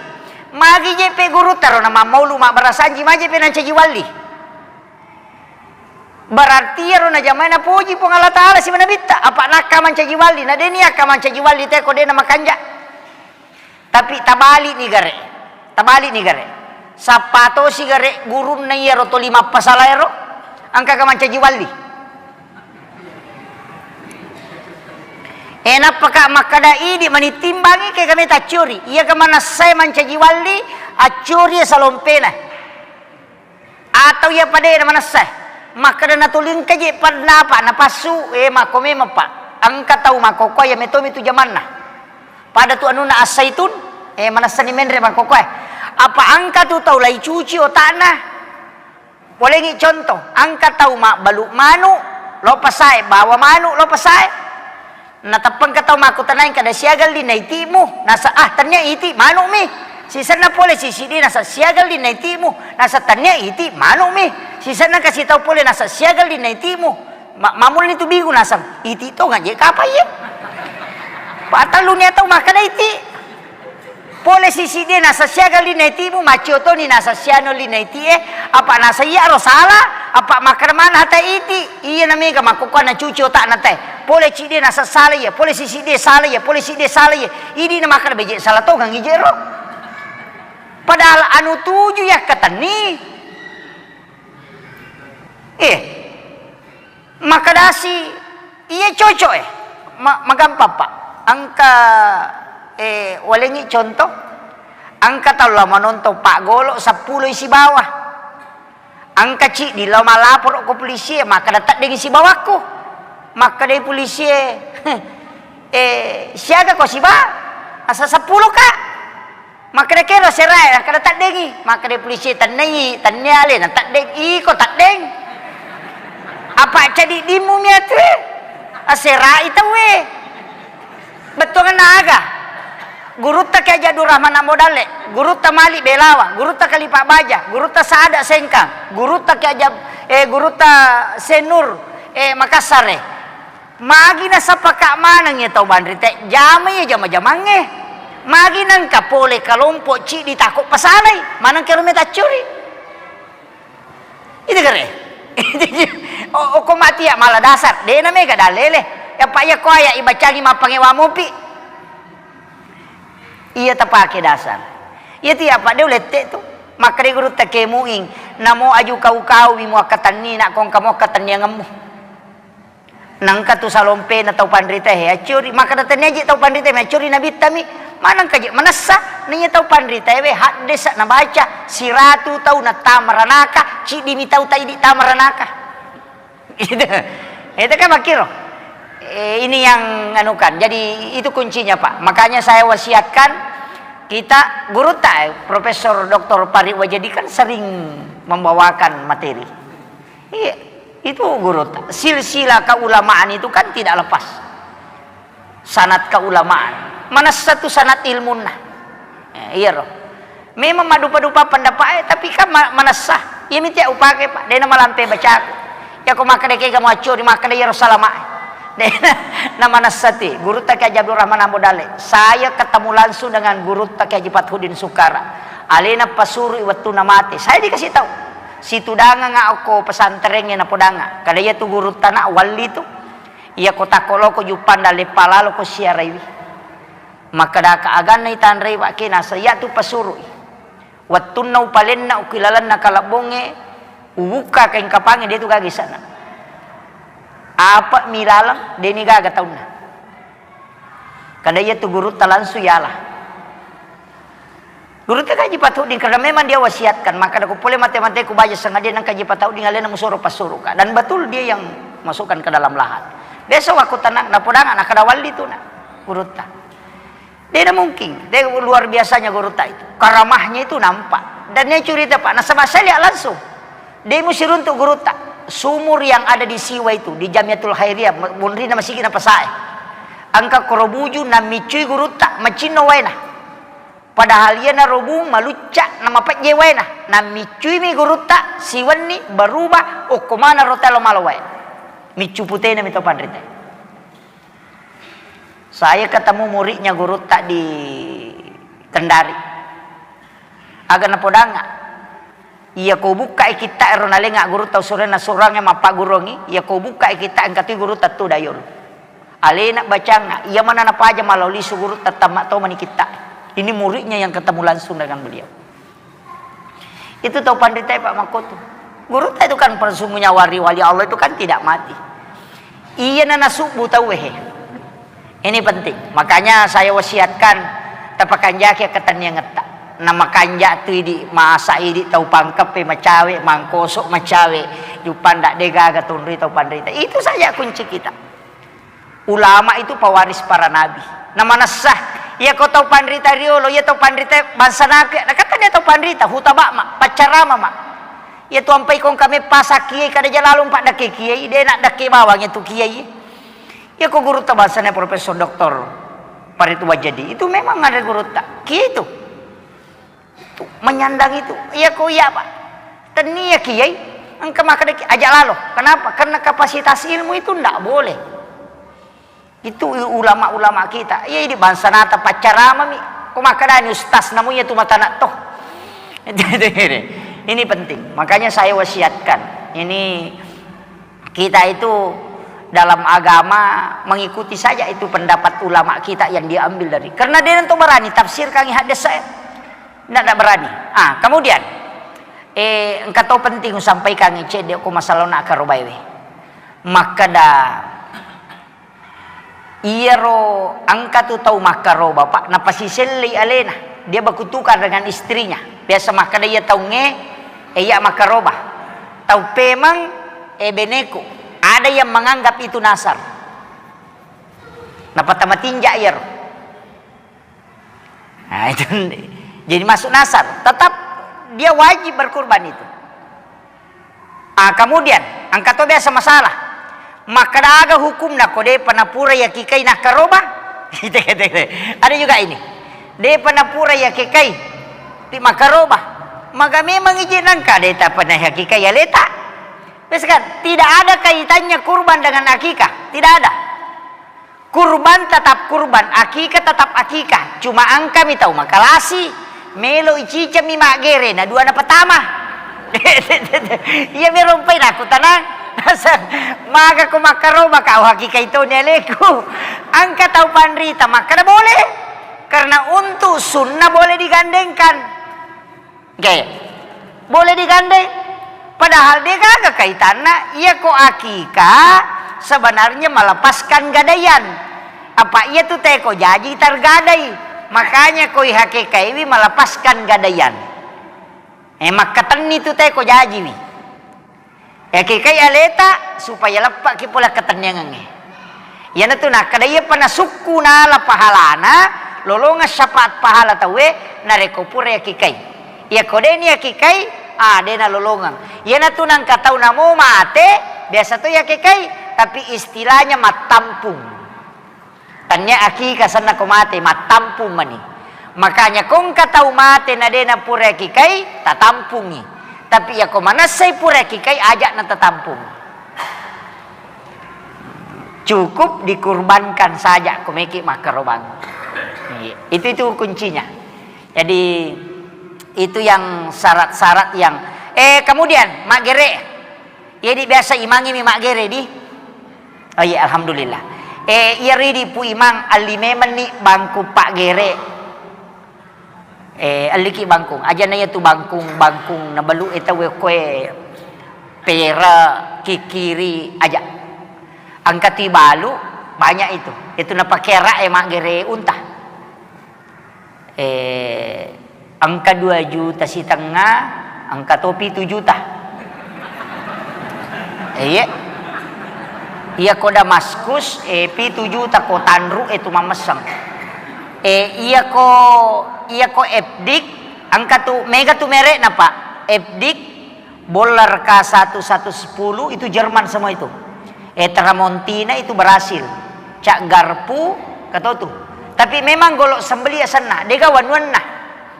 Magi je pe gurutta ro na mammaulu mabbarasanji, maje pe nancaji walli. Berarti iyaro najamai napuji Puang Allah Ta'ala siba nabitta, apa nakka mancaji walli, na de niakka mancaji walli teko de na makanja. Tapi tabali'ni gare, tabali'ni gare. Sappa tosi gare gurunna iyaro toli mappasala ero, engkaga mancaji walli. E, nappaka makkada idi manittimbangi ke kami tacciori. Iyaga manassae mancaji walli, acciori salompena. Atau iya padena manessa, makkeda natuli engka je pendapat napassu, eh, makko memang, Pak. Engka tau makkokkoe iya metomi tu jamanna. Pada tu anunna As-Saitun, eh, manessani menre makkokkoe. Apa engka tu tau laicuci otakna? Polengi contoh, engka tau mabbalu manu, lo pasae, bawa manu, lo pasae. Nateppengka tau makkutanai kada siaga linna itimu, nasa, "Ah, tennia iti, manu'mi." Sisenna pole sisidi nasa, "Siaga linna itimu." Nasa, "Tennia iti, manu'mi." Sisenna kasi tau pole nasa, "Siaga linna itimu." Ma-, mamulni tu bingung nasa, "Iti tonga je kapa iye?" Patelluni tau makkeda iti. Pole sisidi nasa siaga linna itimu, maccio toni nasa siano linna itie, apa nasa iyaro sala, apa makkeda mana hata iti, iya namega makkokkoe nacuci otakna te. Pole cidi nasa sala iya, pole sisidi sala iya, pole sidi sala iya. Idi na makkeda beje sala tongang ije ro. Padahal anu tuju yakkatenni. Eh. Makkedasi, "Iya cocok, eh. Ma-, magampang, Pak. Engka, eh, walengi contoh. Engka tau la manontong Pak Golo seppulo sibawa. Engka ciddi lao malaporo ko polisi e, makkeda teddengi sibawakku." Makkedai polisi e, "Eh, siaga ko siba?" "Asa seppulo, Kak." Makkeda kero serae, nakkeda teddengi. Makkeda polisi, "Tennai, tennia alena teddeng." "Iko teddeng? Apa cadiddimmu miatu e? Aserai tauwe." Bettuanna aga? Gurutta Kiai Haji Abdul Rahman Ambo Dalle, gurutta Malik Belawa, gurutta Kalipa Baja, gurutta Saada Sengkang, gurutta Kiai Haji Ab-, eh, gurutta Senur, eh, Makassar e. Magi nasapaka maneng iya tau banrite, jamai iya jama-jamangnge. Magi nengka pole kalompo ciddi tako pasalai, maneng kero metaccuri. Itu kere. O-, okko mati ya mala dasar, dena mega dalele. Ya, Pak, iya ko aya ibacangi mappangewa mopi. Iya tapake dasar. Iya tiya, Pak, de ulette tu. Makkeda gurutta Kemuing, "Namo aju kau-kau mi muakkatenni, nak kongka muakkatenniangemmu." Nengka tu salompena tau panrita he accuri, makkeda tennia je tau panrita mi accuri nabitta mi, manengka je manessa, naiya tau panrita we haddesa nabaca, siratu tau nattama ranaka, ciddi mi tau taidi tama ranaka. Itu, itu kan makkiro. Eh, ini yang anukan. Jadi itu kuncinya, Pak. Makanya saya wasiatkan kita gurutta, eh, Profesor Doktor Pari Wajadi kan sering membawakan materi. Iya, itu gurutta. Silsilah keulamaan itu kan tidak lepas. Sanad keulamaan. Manessa tu sanad ilmunna. Eh, iya ro. Memang madupa-dupa pendapat, eh, tapi kan ma-, manessa. Iya miti upake, Pak. Dena malampe bacaku. Ya ko makkeda kega muaccuri, makkeda iyaro salama. De'na namanessati gurutta Kiai Haji Abdul Rahman Ambo Dalle. Saya ketemu langsung dengan gurutta Kiai Haji Fathuddin Sukara. Alena pasurui wettunna mate. Saya dikasih tahu. Situdangang okko pesantrengnge napodanga. Kada iya tu gurutta na walli tu. Iya ko takko loko juppang dalle palalo ko siaraiwi. Makkedaka aganna itanrei Pak Kiai, nasa iya tu pasurui. Wettunna upalenna uki lalenna kalebbongnge, ubukka kaing kapangnge, de tu gaga ise'na. Apa mi laleng, de ni gaga taunna. Kada iya tu gurutta langsung yala. Gurutta Kaji Patudding, karena memang dia wasiatkan, maka ko pole mate-mate ku baja sengaja nang Kaji Patudding alena musoro passuruka. Dan betul dia yang masukkan ke dalam lahat. Besok aku tenang, napodanga, nakada walli tu na gurutta. Tidak mungkin. Dia luar biasanya gurutta itu. Karamahnya itu nampak. Dan dia cerita, Pak, nasaba saya lihat langsung. Dia musiruntuk gurutta. Sumur yang ada di Siwa itu, di Jamiatul Khairiyah, munrina masigi na pasae. Engka korobuju namicui gurutta, macinno waena. Padahal iya narobung malucca na mapejje waena. Namicui mi gurutta, siwenni berubah, okko mana rotelo malo wae. Miccu putena mi to panrita. Saya ketemu muridnya gurutta di Kendari. Aga napodanga, iya ko bukkai kitta ero nalenga gurutta usurenna surangnge mappagurungi, iya ko bukkai kitta engka tu gurutta tu dayol. Alena bacangnga, iya mana napaja malau lisu gurutta tamma to mani kitta. Ini muridnya yang ketemu langsung dengan beliau. Itu tau panrita, Pak, makkotu. Gurutta itu kan persungguhnya wali-wali Allah itu kan tidak mati. Iya na nasubbu tau he. Ini penting. Makanya saya wasiatkan tapakanjaki ketenniangetta. Na makanja tu idi, masa idi tau pangkeppe macawe, mangkosok macawe, juppang ndak degaga tunri tau panrita. Itu saja kunci kita. Ulama itu pewaris para nabi. Namanessa, iya ko tau panrita riolo, iya tau panrita bangsa nabi, nakata dia tau panrita, hutabak ma, paccarama ma. Iya tu ampai kong kame pasa kiai kada jalalung pak dake kiai, de nak dake bawang itu kiai. Iya ko gurutta bangsana Profesor Doktor Farid Wajadi, itu memang ada gurutta. Kiai itu. Itu, menyandang itu. Iya ko iya, Pak. Tennia kiai, engka makkeda ki-, aja lalo. Kenapa? Karena kapasitas ilmu itu ndak boleh. Itu u-, ulama-ulama kita. Iya, ini bangsa nata paccarama mi. Ko makkedani ustaz namu iya tu mata nak toh. Ini penting. Makanya saya wasiatkan. Ini kita itu dalam agama mengikuti saja itu pendapat ulama kita yang diambil dari. Karena dia itu berani tafsirkan hadis saya. Ndak, ndak berani. Ah, kemudian, eh, engka to penting usampaikan cedde ko masalah nak karobaewe. Makkeda, iyaro engka tu tau makkaroba, Pak, napasisellei alena. Dia berkutukar dengan istrinya. Biasa makkeda iya taungnge, eh, iya makkaroba. Tau pemeng, eh, beneku. Ada yang menganggap itu nasar. Napatamatinja iyaro. Nah, itu jadi masuk nasar. Tetap dia wajib berkurban itu. Ah, kemudian, engka to biasa masalah. Makkeda aga hukumna ko depa napura yakikai nakkaroba? Ada juga ini. Depa napura yakikai, ti makkaroba. Maga memang ije nangka de tapana yakikai aleta. Wes kan, tidak ada kaitannya kurban dengan akikah, tidak ada. Kurban tetap kurban, akikah tetap akikah. Cuma engkami tau makalasi, melo iciceng mi maggere, na dua na pertama. Iya mi rompai naku tanang. Maga ko makkaroba kau hakikai toni aleku. Engka tau panrita makkeda boleh. Karena untuk sunnah boleh digandengkan. Oke. Boleh digandeng. Padahal de gaga kaitanna, iya ko akikah sebenarnya melepaskan gadaian. Apa iya tu teko jaji tergadai. Makanya koi hakikaiwi melepaskan gadaian. Eh, makkatenni tu teko jajiwi. Yakikai aleta supaya leppaki pole ketenniangengnge. Iyanatu nakkeda iyapa nasukku nala pahalana, lolongeng syafaat pahala tauwe narekko pura yakikai. Iyako deni yakikai, ah, de nalolongeng. Iyanatu nangka tau namo mate, biasa to yakikai, tapi istilahnya mattampung. Tennia akikah senna ko mate, mattampung mani. Makanya ko engka tau mate na de napura yakikai, tatampungi. Tapi iyako manessai pura yakikai, aja na tatampung. Cukup dikurbankan saja ko meki makkarobang. Iya, itu, itu kuncinya. Jadi, itu yang syarat-syarat yang, eh, kemudian, maggere. Jadi biasa imangi mi maggere di? Oh iya, alhamdulillah. Eh, iya ridi Pu Imang, alli memenni bangku paggere. Eh, elliki bangkung. Aja na iya tu bangkung, bangkung nabalu e tau e koe pera, kikiri, aja. Engka tu balu, banyak itu. Itu napake ara e maggere unta. Eh, engka dua juta sitengnga, engka to pitu juta. Eh, iya. Iya ko Damaskus, eh, pitu juta ko tanru e tu mammesseng. Eh, iya ko, iya ko Epdik, engka tu, mega tu merekna, Pak. Epdik, Boller K satu satu sepuluh itu Jerman semua itu. Eh, Tramontina itu Brasil. Cak Garpu, katotu. Tapi memang golok sembeli asenna, dega wanuanna.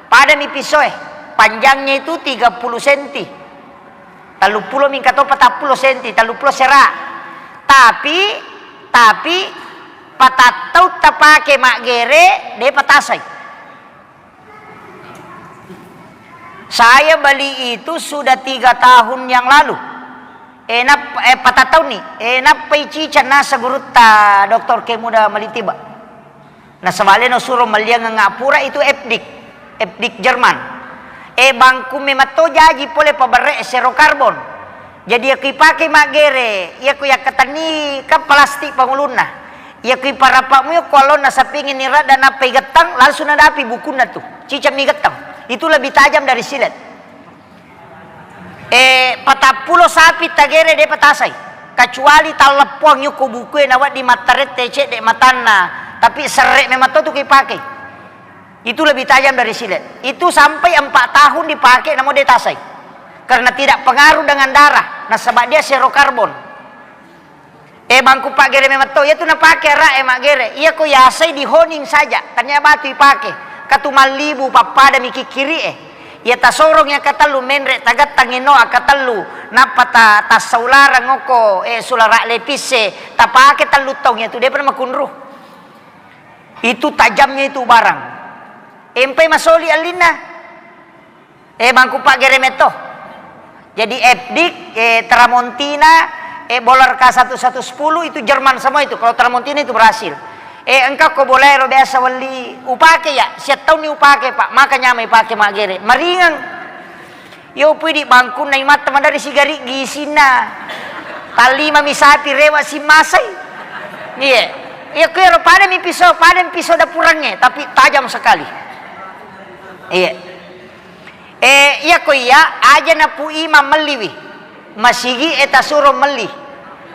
Pada mi pisoe. Panjangnya itu tiga puluh senti. Telluppulo mingka to patappulo senti, telluppulo sera. Tapi, tapi, patattau tapake maggere, de patasai. Saya beli itu sudah tiga tahun yang lalu. Eh, nap-, eh, patattauni. Eh, nappai cica nasa gurutta Doktor Kemuda Malitiba. Nasaba leno suro melliangeng pura itu Epdik. Epdik Jerman. Eh, bangku mematto jaji pole paberre zero karbon. Jadi, iya ku ipake maggere, iya ku yakkatenni kan plastik pangulunna. Iya ku iparappa mu ko alonna sapingi ni radda nappai gettang, langsung nadapi bukunna tu. Cicammi gettang. Itu lebih tajam dari silet. Eh, patappulo sapi tagere de patasai. Kecuali talleppoang yukko bukue nawedding mattarette cedde matanna. Tapi serre memang to tu ku ipake. Itu lebih tajam dari silet. Itu sampai empat tahun dipakai, namun dia tasai. Karena tidak pengaruh dengan darah. Nasaba dia zero karbon. Eh, bangku paggere memang to. Iya tu napake ara e maggere. Iya ko yasai di honing saja. Tania batu ipake. Katu mallibu pappada mi kikkiri e. Iya tasorong iya katellu menre tagattang eno akatellu. Nappa ta-, tassaularang oko, eh, sulara lepis e. Tapake tellu taung iya tu. Dia pernah makunru. Itu tajamnya itu barang. Empai masoli allinna. Eh, bangku paggere metto. Jadi Epdik, eh, Tramontina, eh, Boller K satu satu sepuluh itu Jerman semua itu. Kalau Tramontina itu Brasil. Eh, engka ko bolaero biasa welli upake ya, siattaunni upake, Pak. Maka nyamai pake maggere. Maringeng. Yo pui di bangkunna imatta madari sigari gisinna. Tallima mi sapi rewa simmasai. Iya. Iya, kuero pada mi piso, pada mi piso dapurangnge, tapi tajam sekali. Iya. Eh, iya ko iya, aja na Pu Imang melliwi. Masigi e tasuro melli.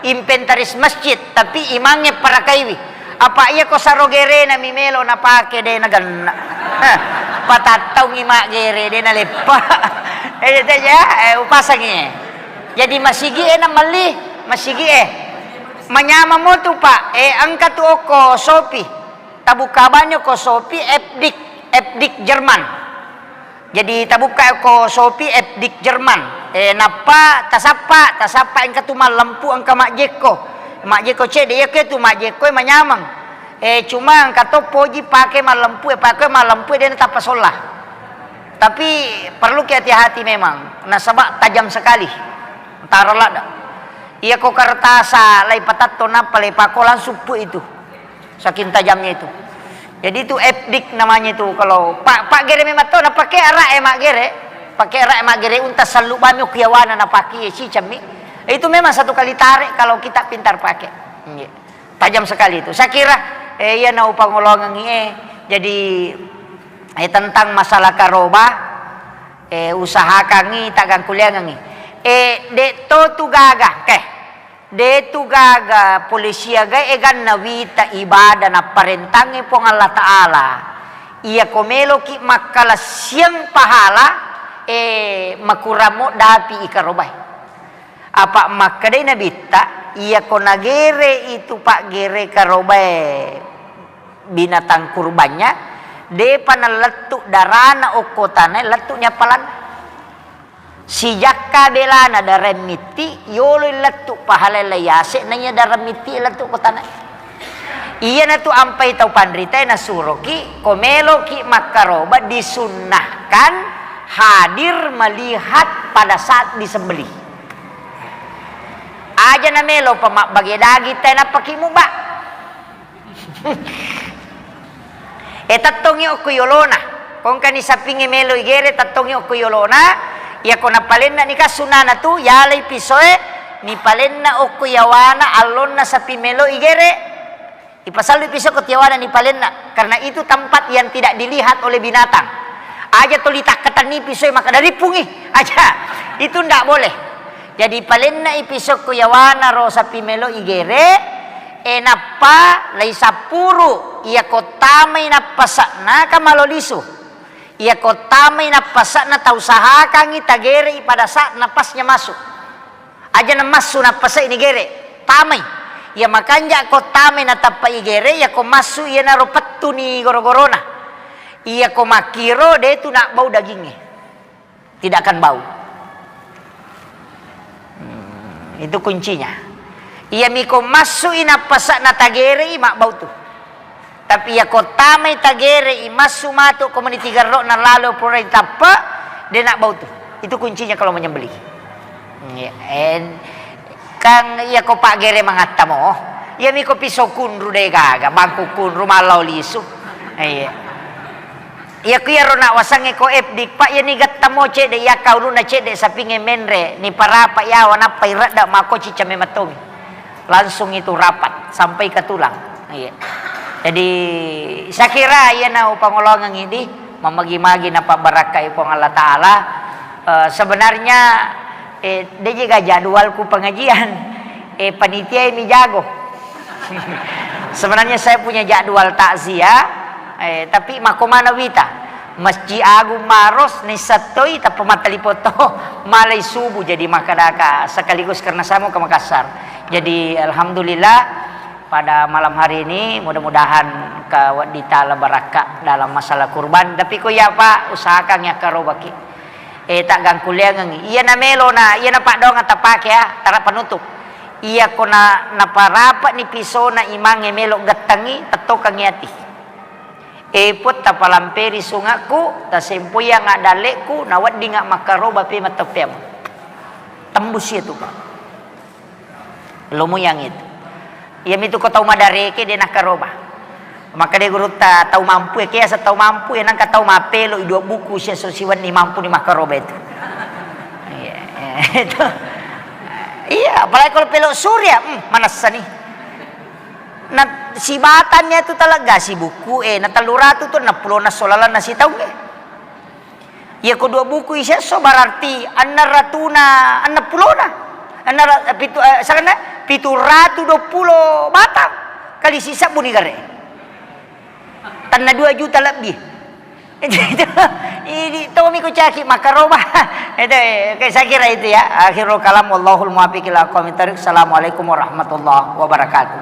Inventaris masjid, tapi imangnge parakaiwi. Apa iya ko sarogerena mi melo napake de nagenna. Heh, patattaungi maggere de naleppa. Eh, itu aja, eh, upasangi. Jadi masigi e na melli, masigi e. Manyameng mo tu, Pak. Eh, engka tu okko Shopee. Tabukka banyo ko Shopee Epdik, Epdik Jerman. Jadi tabukka ko Shopee Epdik Jerman. Eh, nappa tasappa, tasappa engka tu mallempu engka majjekko. Majjekko cedde, iya ke tu majjekko e manyameng. Eh, cuma engka to poji pake mallempu e, pake mallempu e de natappa solla. Tapi perlu ki hati-hati memang, nasaba tajam sekali. Taro ladda. Iya ko kertasa lai patatto nappa lai pako langsung pu itu. Saking tajamnya itu. Jadi itu epdik namanya itu. Kalau pa-, paggere memang to, napake ara e maggere. Pake ara e maggere unta sallu bami ku yawana napake cicammi. Itu memang satu kali tarik kalau kita pintar pakai. Iya. Tajam sekali itu. Saya kira, eh, iya na upangolongengi, eh. Jadi, eh, tentang masalah karoba, eh, usahakangi, tagang kuliangengi. Eh, de to tu gaga, keh. De tu gaga pole siaga e ganna wita ibadah napparentangnge Puang Allah Ta'ala. Iya ko meloki makkalassiang pahala, eh, makuramo dapi ikarobai. Apa makkedai Nabitta, iya ko nagere itu paggere karobai binatang kurbannya, depa nalettu darana okko tanae, lettu ni appalanna. Sijakka belana dareng mitti, yolo lettu pahalai yase, naiya dareng mitti lettu ko tana. Iyanatu ampai tau panritae nasuroki, ko meloki makkaroba disunnahkan hadir melihat pada saat disembelih. Aja na melo pa mabbage daging tae nappaki muba. E, tettongi okko yolona. Kongkani sapingnge melo igere, tettongi okko yolona. Iyako napalenna nika sunnana tu, yalai pisoe, nipalenna okko yawana allonna sapi melo igere. Ipasallu piso ko tiawana nipalenna, karena itu tempat yang tidak dilihat oleh binatang. Aja toli takkatenni pisoe maka dari pungi aja. Itu ndak boleh. Jadi palenna ipiso ko yawana ro sapi melo igere, e nappa lai sappuru, iyako tamai nappasakna ka malo lisu. Iyako tamai nappasakna tau sahakangi tagere pada saat napasnya masuk. Aja na massu nappasai ni gere, tamai. Iya makanja ko tamai natappa igere, iyako massu iyanaro pettuni goro-gorona. Iyako makkiro de tu nabbau dagingnge. Tidak akan bau. Hmm, itu kuncinya. Iya miko massu i nappasakna tagere i mabbau tu. Tapi iyako tamai tagere i massu matu komuniti garro na lalo pura tappa, de nabbau tu. Itu kuncinya kalau menyembelih. Iya, en-, kan iyako paggere mangatta mo. Iya miko piso kunru de gaga, bangku kunru mallau lisu. Iya. Iyako iyaro na wasangnge ko F D, Pak, iya ni gatta mo cedde, iya kauluna cedde sapingnge menre, ni parapa yawa nappa iredda mako cicca memettomi. Langsung itu rapat sampai ke tulang. Iya. Jadi, saya kira iyana upangolongengngi di, mamagi-magi napabbarakkai Puang Allah Ta'ala. Eh, sebenarnya, eh, de jiga jadwalku pengajian. Eh, panitia ini jago. Sebenarnya saya punya jadwal takziah, eh, tapi mako mana wita. Masjid Agung Maros, nissattoi, tappa mattalipoto, malai subuh, jadi makkadaka sekaligus karena saya mau ke Makassar. Jadi, alhamdulillah, pada malam hari ini, mudah-mudahan ka wedding tala barakka dalam masalah kurban. Tapi ko iya, Pak, usahakan ya karobaki. Eh, tak gangkuliangengi. Iya na melo na, iya na paddoang tapake ya, tara penutup. Iya ko na, naparapani pisona imangnge melo gettangi, tettokangi ati. E Puang, tapalamperi sungakku, tasempoiang addalle'ku, naweddinga makkaroba pe matteppeammu. Tembus iya tu, Pak. Lomo yang itu. Iya mitu ko tau madareke de nakkaroba. Makkeda gurutta tau mampu e, kiasa tau mampu e, nangka tau mappelo i dua buku sia so siwenni mampu ni makkaroba itu. Iya, itu. Iya, apalagi kalau pelo surya, hmm, manessa ni. Na sibatanni atu talegga si buku e, na tellu ratu tu enneng pulona solalanna sitaung e. Iya ko dua buku isesso berarti enneng ratuna enneng pulona. Enneng ra-, pitu, eh, sakenna pitu ratu dua pulo batang kali sisebbu ni gare. Tenna dua juta lebbi. Idi tomi ku caki makkaroba. Itu, eh, oke, saya kira itu ya. Akhirul kalam, wallahul muwaffiq ila aqwamit thariq. Assalamualaikum warahmatullahi wabarakatuh.